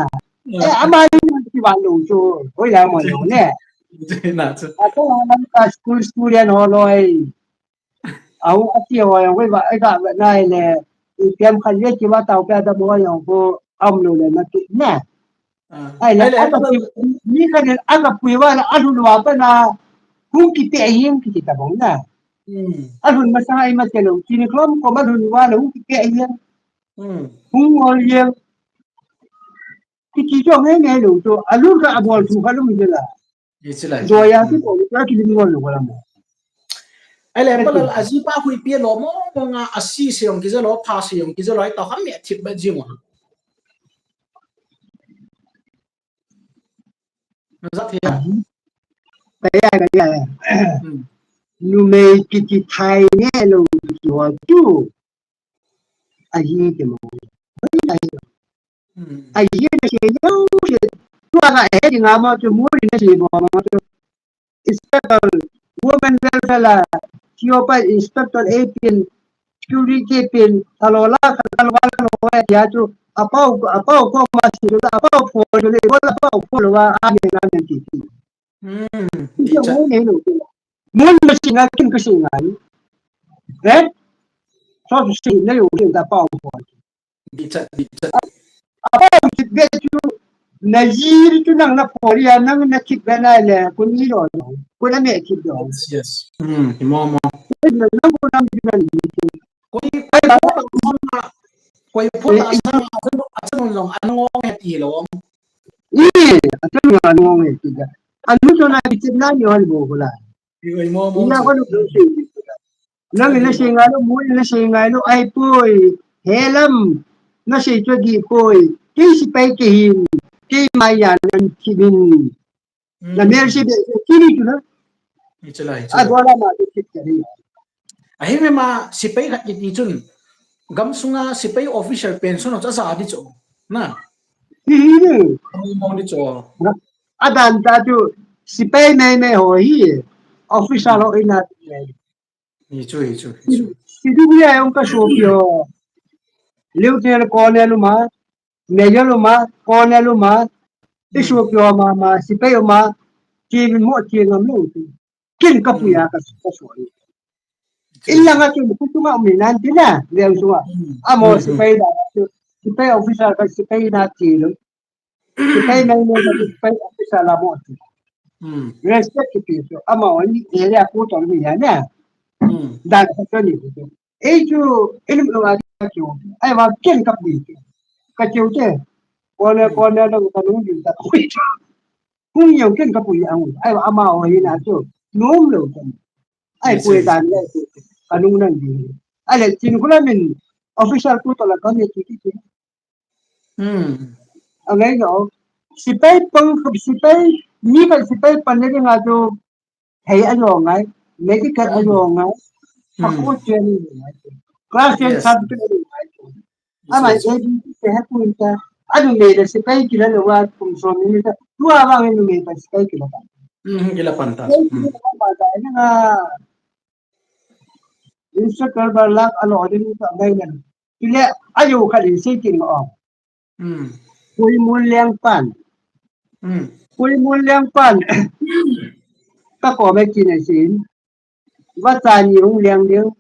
Eh. Eh, ama ni ki wa lo chu. Hoi la mo lo ne. Na chu. A kol ho na ka school student ho loi. Au, a ti ho yang wei ba, ai ka ba nai le, i piam khan ye ki ba tau pia da mo yang ko, am lo le na ki, ne. Ah. Ai le, ai le, ai ka ba ti, ni ka ne, a ka pui wa na, a lu wa pa na, hung ki pe yin ki ti ta bong na. Hmm. A lu ma sa ai ma te lo, ki ni klom ko ma lu wa na, hung ki pe yin. Hmm. Hung ol yin. Ki ti jo ngai ngai lo, jo, a lu ka a bol tu ka lu mi la. Ni chilai. Joya tu ko ka ki lim ngol ko la mo. Ai le, palal a ji pa hui pi lo mo, mo nga a si se yong ki je lo, pha se yong ki je lo, ai ta ham me thip ba ji mo. Naja thei a. Kaya, kaya. Hmm. Numei kiti thai ne lo kiti ho chu. Ahi ti mo. Ahi. Hmm. Ahi na se yo se. Tua ka he di nga mo chu mo ni na se mo mo chu. Inspector, women welfare la, T O pa inspector A P N, security pin, alo la, alo la, alo la, ya chu, apau, apau ko ma si chu, apau pho chu, le, ko la apau pho lo wa, amen, amen, ti, ti. Hmm, Ti ti cha. Mo ne lo, mo ma si nga, kin ka si nga, eh? So, si na yo, kin ta apau pho. Dichat, dichat. Apa kit be chu, na jiri chu nang na pori a, nang na kit be na le, kun ni lo, kun na me kit lo. Yes, yes. Hmm, hi mo mo. Nang kun nang ji nang ji. Koi, koi pho la sa, koi pho la sa, acha nun long, anong ong he ti lo. Ih, acha nun anong ong he ti ga. Anu to na kit na ni hol bo ko la. Hi mo mo. Ina ko lu si. Nang na sei ngai lo, mo na sei ngai lo, ai poi, helam, na sei cho di poi, kei sipai kei hin, kei maya nan kibin. Hmm. Na mer si be, kini tu na. Ichalai, A ichalai. Dola ma tu kit kari. Ahi me ma sipai khat kiti chun, gam sunga sipai official pension ho cha sa di cho. Na. Hi hi ni. Mo di cho. Na. Adan ta chu sipai mei mei ho hi. Official ho ina. Hi chu, hi chu, hi chu. Sidu ya yong ka so pio. Lieutenant Colonel ma, Major ma, Colonel ma, isu pio ma ma, sipai ma, ki mo ki ngam lo. Kin ka puya ka so ka so. Illa nga ki ku tu ma mi nan ti na, liang so. Amo sipai da, sipai officer ka sipai na ti lo. Sipai mai mo ka sipai officer la mo ti. Hmm. Respect ki pi so. Ama oni area ko to ni ya na. Hmm. Dan ka to ni ko. Ei chu, ei lu a chu. Ai wa ken ka pui chu. Ka chu che. Ko ne, ko ne lo ka nu ju ta pui chu. Hung yau ken ka pui ang. Ai wa ama oni na chu. Nom lo chu. Ai pui dan le. Ka nu nan ji. Ai le chin ku la min. Official ku to la ka ni ti ti. Hmm. Angai no. Sipai pang, sipai, ni pa sipai pan ni nga tu. Hei a yo ngai. Medical a yo ngai. Hmm. Ako chen ni ngai. Class ten subject a yo ngai. Ama A B C se ha kun ta. Anu me da sipai kila lo wa kum so mi ta. Tu a wa ngai nu me pa sipai kila ta. Hmm, kila pan ta. Sipai kila pan ta. Ni nga. Instructor ba lak a lo ding ka ngai nan. Ile ayo kha din sei kin o. Hmm. Pui mun leng pan. Hmm. Pui mun leng pan. Ka ko me kin a sin. Va cha ni hung leng ding.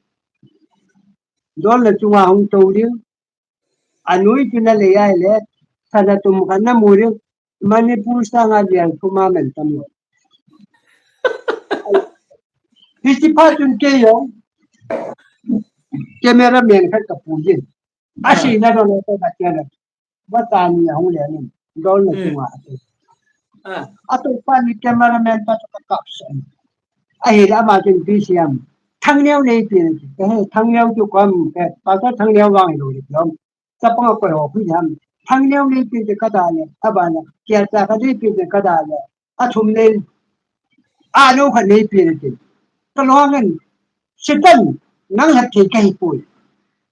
Dol na chunga hung to ding. Anui chu na lei ai le, sana tum khat na mu ding, Manipur sanga lian thuma man tam lo. Hichi pha chun kei jong, camera man khat ka pu jin. Asi na dol na to na kena. Va ta ni hung le ni, dol na chunga. Ah. Ato pa ni camera man pa to ka kap sa. Ahi la ma chun B C M. Thangneo nei pi na. Eh, Thangneo chu kom, eh, pa to Thangneo wang lo ni lom. Chapang a koi ho phi ham. Thangneo nei pi te ka da le, a ba le, kia cha ka nei pi te ka da le, a thum nei, a no kha nei pi te. Ka lo ngan, Satan, nang hat ke kai poi.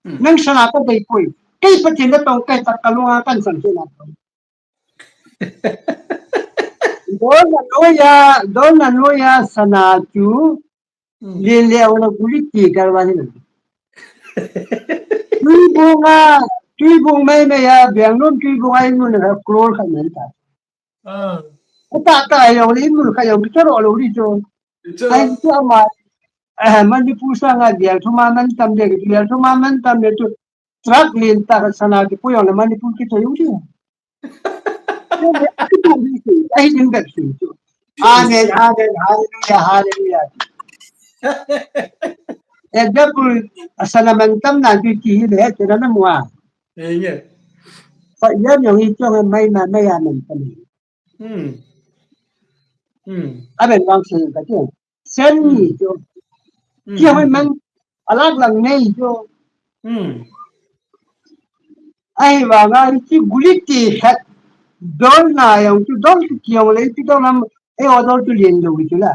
Hmm. Nang sana ka dei poi. Kai pa te na tong kai ta ka lo ngan kan san ke na. Dol na noya, dol na noya sana chu. Hmm. Lin le ona guli ti kar wa ni. Tuibung a, tuibung mai mai a, Bangalore tuibung a in mun a crore khat man ta. Ah. Ko ta ta ai lo in mun khat lo ki charo lo ri cho. Ai chu ama, eh, Manipur sanga bial thuma man tam de, bial thuma man tam de chu. Truck lin ta ka sana ki pui ong le Manipur ki to yung ti. Ai din bek sin chu. Amen, amen, hallelujah, hallelujah. Example, sana man tam na ki ki le, te na mua. Eh, yeah. Pa yan yung i chong mai na mai amen tam. Hmm. Hmm. Amen wang sin ka ti. Sen ni chu. Kia hoi man, alak lang nei chu. Ahi vanga, hichi guli ti khat. Dol na jong chu dol ki kiong le, ipi dol ham, e o dol chu lien dol ki chu la.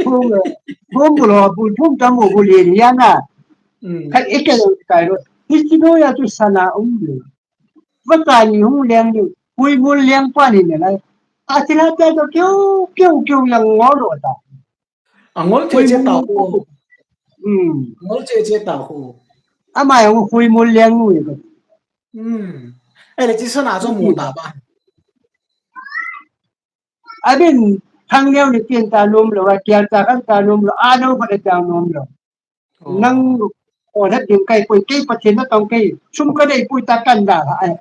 Phung, phung bu lo, bu phung tam bu bu lien ya na. Khat e ke lo kai lo. Hi chi do ya chu sana um le. Va ta ni hung leng ni, hui mul leng pa ni ne lai. A ti la ta do keu, keu, keu yang ngol lo ta. Angol che che ta ko. Hmm. Angol che che ta ko. Ama yang hui mul leng nu ye ko. Hmm. Ele chi sana so mu ta ba. Abin thang neo ni tin ta nom lo, a kian ta kan ta nom lo, a no ko ta nom lo. Nang o na din kai pui kai Pathen na tong kai. Sum ka dei pui ta kan da la. Ai.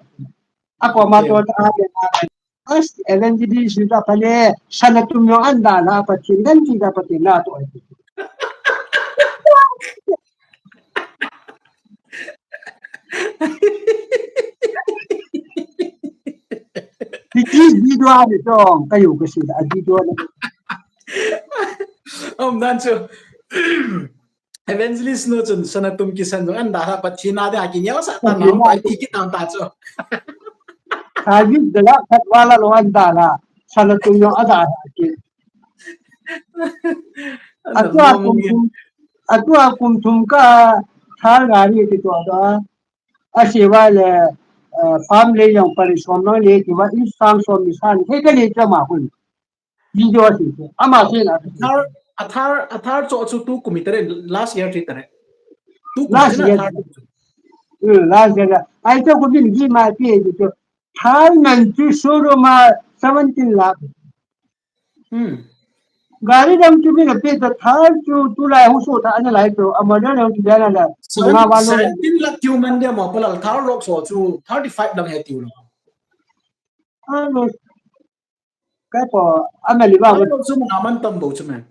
A ko ma to ta ai. As evangelist ta pa le sana tum yo an da la Pathen dan ti da Pathen na to ai. Ti ti video ni to kai u ka si da video ni. Om dan chu. Evangelist nu chun sana tum kisan jong an da la Pathen na da ki neo sa ta na ai ti ki tam ta chu. Ka ji da la khat wa la lo an da la sana tum yo a da la ki. Atua kum thum, atua kum thum ka thal gari ki to da. A si wa le farm le jong pari som nang le ki wa i sang som ni san. He ka le cha ma hun. Video si chu. Ama si na. Athar, Athar, Athar cho chu tu kum i tare last year ti tare. Tu kum last year. Athar. Hmm, last year. Ai cho ko bin gi ma pi e chu. Thar nan chu showroom a seventeen lakh. Hmm. Gari dam chu bin a pi ta Thar chu tu lai hu so ta ana lai to. Ama dam chu dam la. Seven, seventeen lakh kiu man dia ma pa la Thar Roxx ho chu thirty five lang he tiu lo. Ano, Kai po, a meli ba. Ano chu ma man tam bo chu me.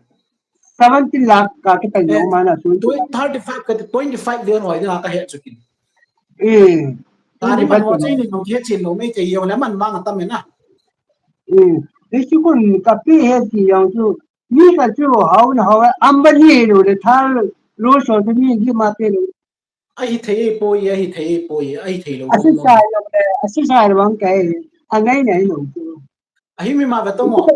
Seventeen lakh ka ki pen no ma na chu. Twenty, thirty five ka twenty five ven hoi da ka he chu kin. Eh. Twenty five ko ni no he chin no me te yo na man ma tam na. Eh. Ni chu kun ka pi he ti yo chu. Ni ka chu hau na hau am ba ni lo le tha lo so ni ji ma pe lo. Ahi thei poi, ahi thei poi, ahi thei lo. Asi sai lo le, asi sai lo bang kai, angai ngai lo. Ahi mi ma ve to mo.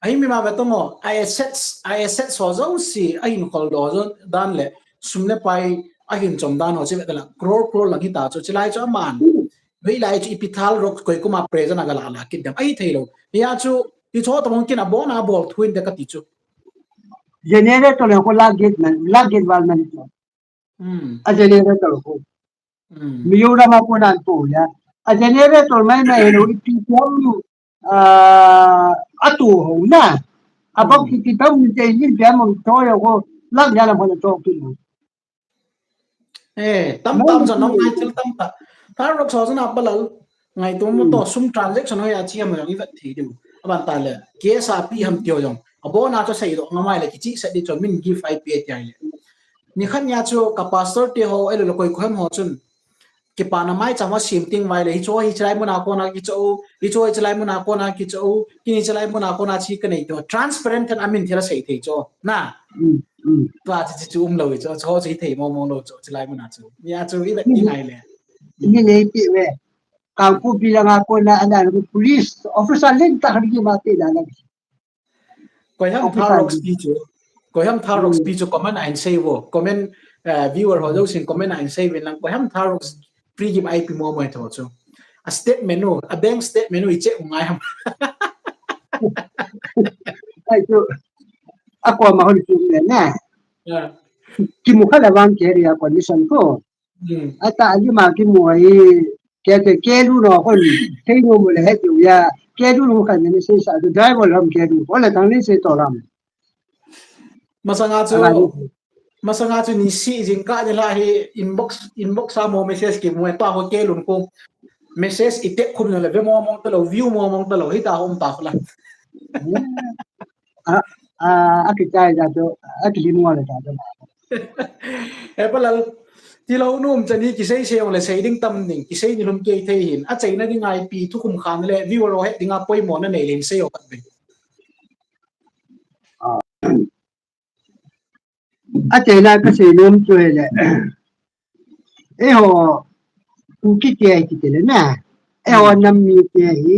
Ahi mi ma ve to mo. I assets, I assets ho jong si, ahin khol do jong dan le, sum le pai, ahin chom dan ho si ve la, crore crore lang hi ta chu, chi lai chu aman. Ve lai chu ipi Thar Roxx koi kuma present a ga la la kit dem. Ahi thei lo. Hia chu, hi cho to mong kin a bon a bol thuin de ka ti chu. Generator le ko la gate man, la gate wal man chu. Hmm. A generator ko. Hmm. Mizoram a ko nan ko ya. A generator mai mai lo ipi ko lu. A, a tu ho na. A bak ki ki tam ni te ni bia mong to yo ko. Lak ya la mo to ki. Eh, tam tam sa nong ngai thil tam ta. Thar Roxx ho sa na pa lal. Ngai to mo to sum transaction ho ya chi mo yang i vet thei diu. Aban ta le. K S R P ham tio jong. Abona cho sei do ngamai le kichi set di cho min give I P A ti ai le. Ni khat nia chu ka pastor te ho, ele lo koi ko hem ho chun. Kipana mai chama sim ting vai le, hi cho hi chilai muna kona kicho, hi cho hi chilai muna kona kicho, kini chilai muna kona chi ka nei to. Transparent ten amin thila sei thei cho. Na. Mm, mm. Tua chi chi chu um lo cho, cho chi thei mo mo lo cho, chilai muna chu. Nia chu i le i ngai le. Ni nei pi ve. Kangpokpi langa kona ana police officer len ta hari ma pe na na. Koi ham Thar Roxx pi chu. Koi ham Thar Roxx pi chu comment a in sei vo. Comment, eh, viewer ho deuh sin comment a in sei vin lang. Koi ham Thar Roxx free gift a i pi mo mo tho chu. A statement u, a bank statement u i check u ngai ham. Ai chu. A ko ma hon chu ne na. Ya. Kimu kha la wang ke ria condition ko. Hmm. Ata ali ma kimu ai ke te ke lu no kon thei no mo le he tu ya ke lu no kan ne se sa du driver lam ke lu ko le tang ni se to lam. Masanga chu, masanga chu ni si jing ka ni la hi inbox, inbox a mo message kimu ai pa ho ke lu ko message i te khum no le ve mo mo ta lo view mo mo ta lo hi ta hom ta la. A, a, a kichai ja chu, a kilim ngol le ja chu. He palal, ti lo num chani kisei sei ong le sei ding tam ding, kisei ni lum kei thei hin, a cheina ding a i pi thukhum khan le, viewer ho he ding a poimo na nei len sei o pat be. A. A cheina ka sei nom chu he le. Eiho, Kuki te ai kiti le na. Eiho nam mite hi.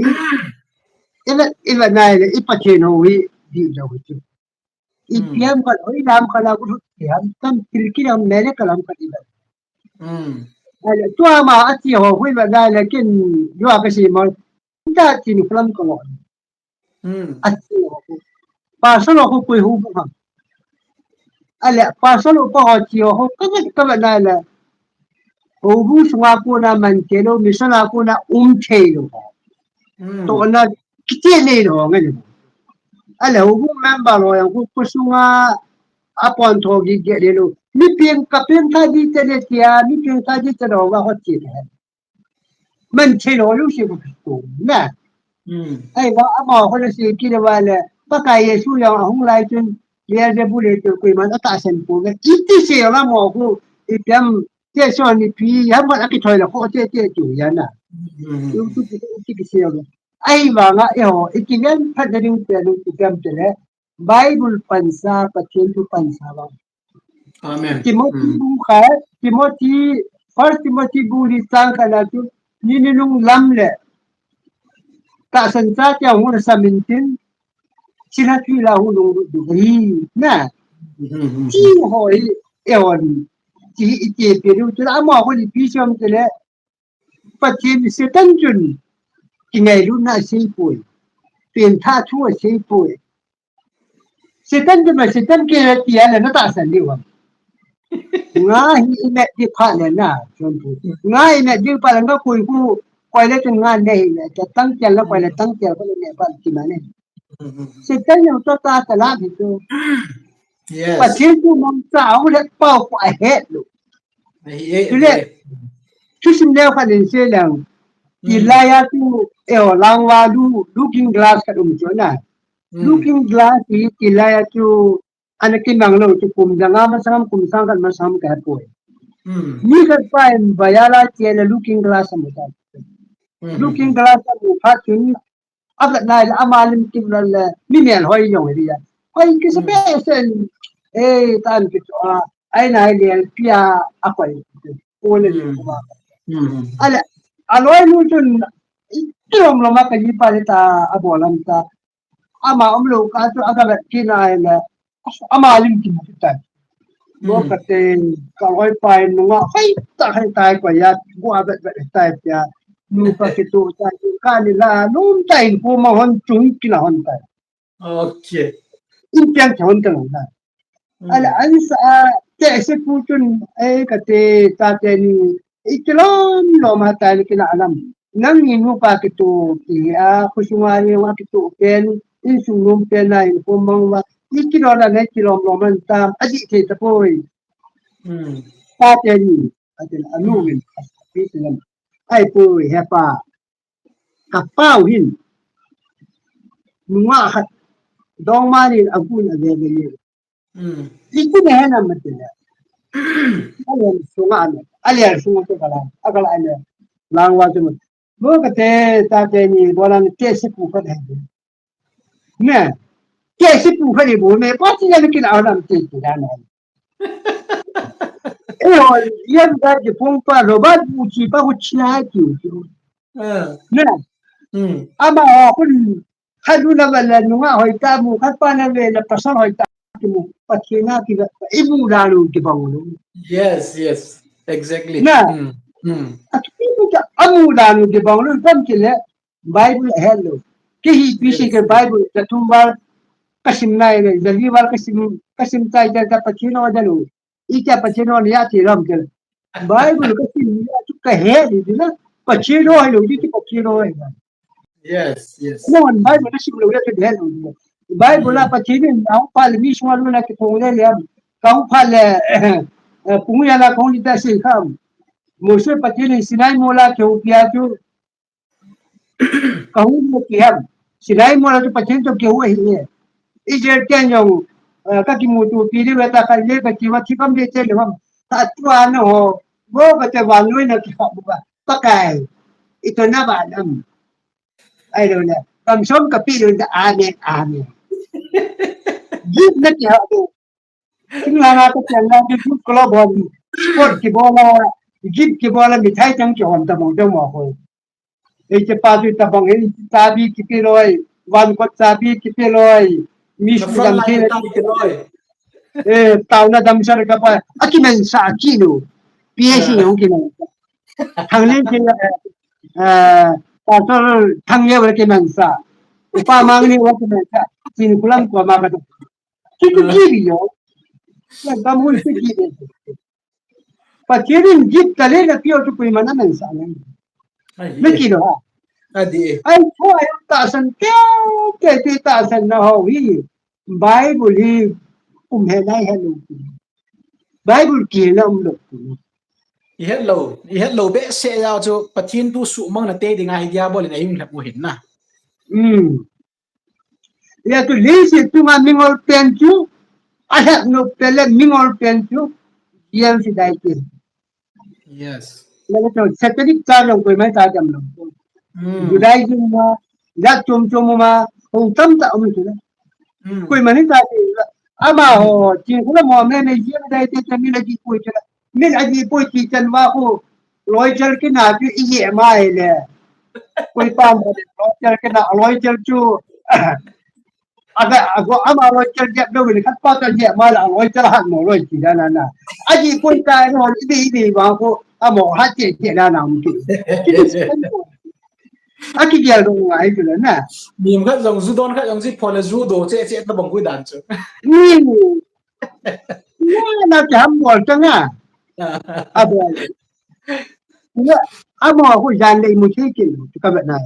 Ivet, ivet nai le, i Pathen hou hi, dihlou hi chu. Ipi ham khat, hoilam khat la, gu thut ti ham, tam til ki lam, mele ka lam khat ivet. Ale, tua ama achi ho, hoivet nai le, kin, yua ka si mo. Ta ti nu lam ka lo. Achi ho khu. Pastor ho khu koi houbung ham. Ale, pastor upa ho chi ho khu, kavet, kavet nai le. Houbung sunga kona man thei lou, mission a kona um thei lou ho. Tohna kicheh nei lou ho ngai. Ale, houbung member ho jong khu, khu sunga apon tho gige le lou. Mi peng ka peng tha di te le tia, mi peng tha di te lou va ho chi le. Man thei lou lou si ko tu na. Ahivang amaho le si kile va le, Pakai Jesu jong ahung lai chun, Beelzebul le tu koiman atahsan pouve. Iti se la mo khu, ipi ham, te so ni pi, ham khat akithoi la kho te te tu ya na. Tu tu tu tu ki se la. Ahivanga eiho, i kiven phat na ding te lu tu gam te le. Bible pansa, Pathen thu pansa vang. Amen. Timothy bung khat, Timothy, First Timothy bung li chang khat na chu, ni ni lung lam le. Tahsan chate hung na samin tin, sila thui la hung lung du hi, na. Chi ho hi, eiho ni. Chi i te pe du, chu la mo ho ni pi som te le. Pathen Satan chun kingailutna asei poi. Pengthah thu asei poi. Satan chun ma Satan kei tia le na tahsan diu ham. Nga hi i met di pha le na, chun thu. Nga i met di pha le nga koi khu, koi le chun nga ne hi le, ta tang tia le koi le tang tia ko le ne pha ti ma ne. Satan jong chu ta ta la hi chu. Pathen thu mangcha a le pao khu ahet lou. Chule, thusim neo khat in sei leng, tilai a chu, eiho langva lu, looking glass khat um chu na. Looking glass hi tilai a chu, ana kimang lou chu kum dang a masang ham, kum sang khat masang ham ka he poi. Mi khat pa in baya la che le looking glass amu ta. Looking glass amu phat chun, avet nai le ama lim kim le le, mi mel hoi jong hi a. Hoi kisa pe sen, eh, tan ki chu a, ai nai le pia a koi. Ko le le ko ma. Ale, aloi nu chun, i kilom lom a ka ji pa le ta, abol lam ta. Ama um lou ka chu aga vet kit nai le, ama lim kimu tai. Mo kate, ka loi pa in nungah, hai ta, hai tai ko ya, gua vet vet tai tia. Nu pa kitu tai, ka ni la, num tai, ko ma hon chung kila hon tai. Okay. In piang hon ta lou na. Ale, an sa, te se pu chun, eh, kate, ta te ni, i kilom lom a tai ni kina alam. Nangni nupa kitoh, kihei a, khosunga ni a kitoh pen, insung nom pen a, in khomang uva, i kilom a, na kilom lom man tam, adih thei tapoi. Hmm. Pa teni, atin, anu min, hmm, api silam. Ai poi, hepa. Kapa u hin. Nungah khat, dongma nin, agun, ave, ave, ave. Hmm. Ipi na hena mati le. Alian sunga ane. Alian sunga to kala. Akala ane. Langva to mati. Mo kate tate ni bola ni tesi pu khat he. Ne. Tesi pu khat ni bo me. Pati ya ni kila alam te te da na. Eh, ho, yan da ki pung pa Robert bu chi pa ku chi na ki. Ah. Ne. Hmm. Ama ho kun Khat nu na vele nungah hoi ta mu, khat pa na vele pasal hoi ta ki mu, Pathen a kive, i mu dan u kibang lou. Yes, yes, exactly. Na. Hmm, hmm. A kimu ta, a mu dan u kibang lou, pan kile, Bible a het lou. Kihi pi si ke Bible, ka thum val, ka sim nai le, ja li val ka sim, ka sim tai ta, ta Pathen o da lou. I cha Pathen o ni a ti lam ke. Bible ka sim ni a chu ka he ni na. Pathen o hai lo ni ti Pathen o hai na. Yes, yes. No, Bible ka sim lo ya chu he lo ni. Bible la Pathen ni a pa le mi swa lo na ki kong le le. Ka pa le, eh, kong ya la kong ni ta si kam. Mose Pathen ni Sinai mo la ke u pia chu. Ka hung mu ki ham. Sinai mo la tu Pathen to keu ahi e. Israel ten jong, eh, ka kimuto pi le ta ka le ka kiva thi kam de te le ham. Ta tu an ho. Bo ka te van noi na ki kha bu ba. Pakai. Ito na ba nam. Ai lo le. Kam som ka pi lo da amen, amen. Git na ki ha bu. Sing langa ka chang na ki group club hon, sport ki bola, gym ki bola, mithai chang ki hon ta mo dong mo ho. Ei, che pa tu tabang, ei, chabi kipe loi, van kot chabi kipe loi, mi Na su front dam line thei, ta kipe loi. Eh, tauna dam sar ka pa, akimansa kinu. P S C Ah. Hung kimansa. Thang len ke, eh, Pastor Thang ye wa kimansa. Upa Mang ni wa kimansa. Chin kulam ko ma ka to. Kitu Ah. Gibi yo. Na dam hun se gibi. Pathian in gift talent a pia chu koima na mansa ngai. Ai, Na eh. Kilo ha. Adi, eh. Ai, ko ai tahsan te, te, te tahsan na ho hi. Bible hi um he nai he lo. Bible ki na um lo. I het lo, i het lo behseh jeh chu Pathian thu suhmang na te ding ahi dia bol in a hung lhep u hin na. Hmm. Ya tu lisi tu ma mingol pen chu, a het no pele mingol pen chu, yel si dai ki. Yes. Ya tu satanic ta long koi mai ta jam long. Hmm. Judaism ma, ya chom chom ma, hung tam ta um tu na. Hmm. Koi mani ta ki, ama ho, chin kula mo me me yel dai te te mi la ki koi chu la. Min a ji poi ti chan va khu, loi chal kina chu i ye mai le. Koi pa mo le, loi chal kina, loi chal chu. Aga, ago ama loi chal jep do ni khat pa chal ye mai la, loi chal hat mo loi ti da na na. A ji poi ta no, i di, i di va khu, amo hat che che na na mu ki. Ki di si kan ko. A ki gel do ngai chu na. Nim khat jong ju don khat jong ji pho le ju do che che ta bang kui dan chu. Ni. Na, na ki ham bol ta nga. Ah. A bol. Nga, amo ko jan le mu che kin, ka ba na.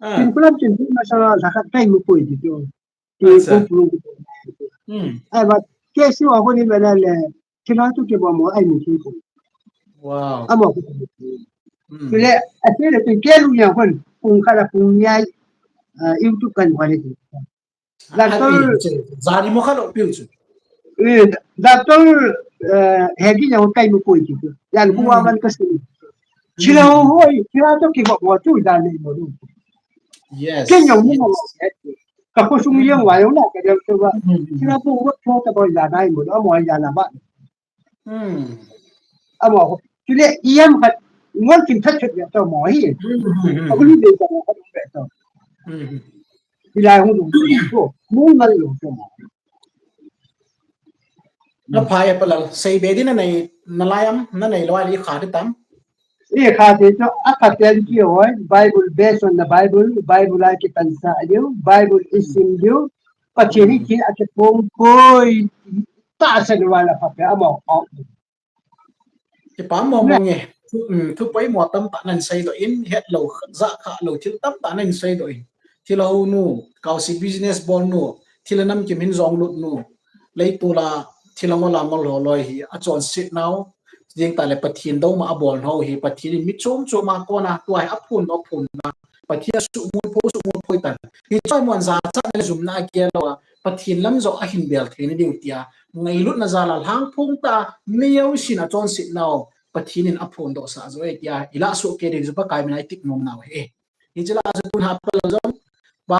Ah. Kin kulam kin ma sa la ka kai mu poi di to. Ki Acha. Ku pu. Hmm. Ai ba, ke si wa ko ni ba na le. Kina tu ke ba mo ai mu che ko. Wow. Amo ko. Hmm. Le, a se le ke lu ya ko. Kung kala kung ya. Ah, YouTube kan ko le. Doctor Zani mo kalo piu chu. Eh, Doctor, eh, Hegi yang kai mo poi chu. Yan ku wa man ka si. Chila ho hoi, chila to ki mo mo chu dan ni mo. Yes. Ken yang mo mo. Ka ko sung yang wa yang na ka yang chu wa. Chila ko wo to ta ko ya dai mo, mo ya na ba. Hmm. Amo, chule iyam khat, ngol kin that chet ya to mo hi. Hmm, hmm, hmm. Aguli de to mo khat be to. Hmm, hmm. Bilai hu du to, mo mal lo to mo. Na phai pa la, sei be din na nei, na layam, na nei lo ali kha de tam. I kha te chu, a kha te chu hoi, Bible, based on the Bible, Bible a kipan sa diu, Bible i sim diu, Pathian i ki a kipong koi, ta sa diu la pha pe amo. Kipa mo mo nge. Thu, mm, thu poimo tamtah nan sei doh in, het lo, ja kha lo, thil tamtah nan sei doh in. Thil ho nu, kau si business bol nu, thil nam kim hin jong lut nu. Lei tu la, thil ngol a ngol ho loi hi, a chonset nau. Jing ta le Pathian dou ma a bol nau hi, Pathian in mi chom chom a kona, tua hi a phun doh phun na. Pathian a sumul pho, sumul pho tan. Hi choi mon ja cha na le jum na a kia lo a. Pathian lam jo a hin bel thei na diu tia. Ngailut na ja la hlang phung ta, mi yo sin a chonset nau. Pathian in a phun doh sa jo e tia. I la su ke ding ju Pakai min a i tik nom nau he. Hiche la chu tun ha pa la jong, pa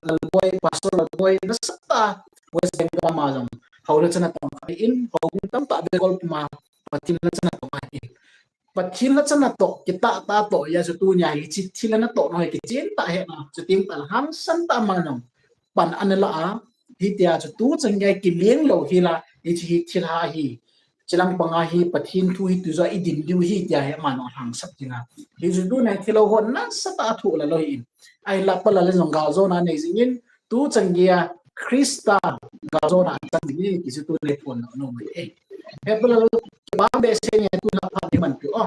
Lalboi, Pastor Lalboi, nasatah a West Bengal ma jong. Hou le chana tong in, hou tamtah be gol puma, Pathian la chana tong in. Pathian la chana toh, kitah tah toh, ya chu tunia hiche thil la na toh nau hi kichin tah he na, chu ting tah la hangsan tah ma jong. Pan ana la a, hitia chu tu chang ngai kiling lou hi la, hiche hi thil ha hi. Chilang panga hi Pathian thu hi tu jo i din diu hi tia hi ama nong hang sap dinga. Hi ju du nai thilo hon nasatah a thu la lo hi in. Ai la pa la le jong gal jo na nei jing in tu chang gei a Christa gal jo na chang ding in ki ju tu nei phon no no mai e. He pa la lo ba be se nge tu na pha ni man pi o.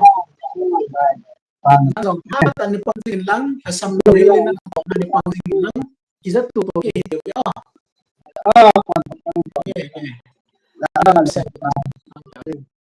Na jong ha ta ni pang jing lang, ha sam lo hi le na to na ni pang jing lang. Ki ja tu to ke hi o. Ah, eh, eh.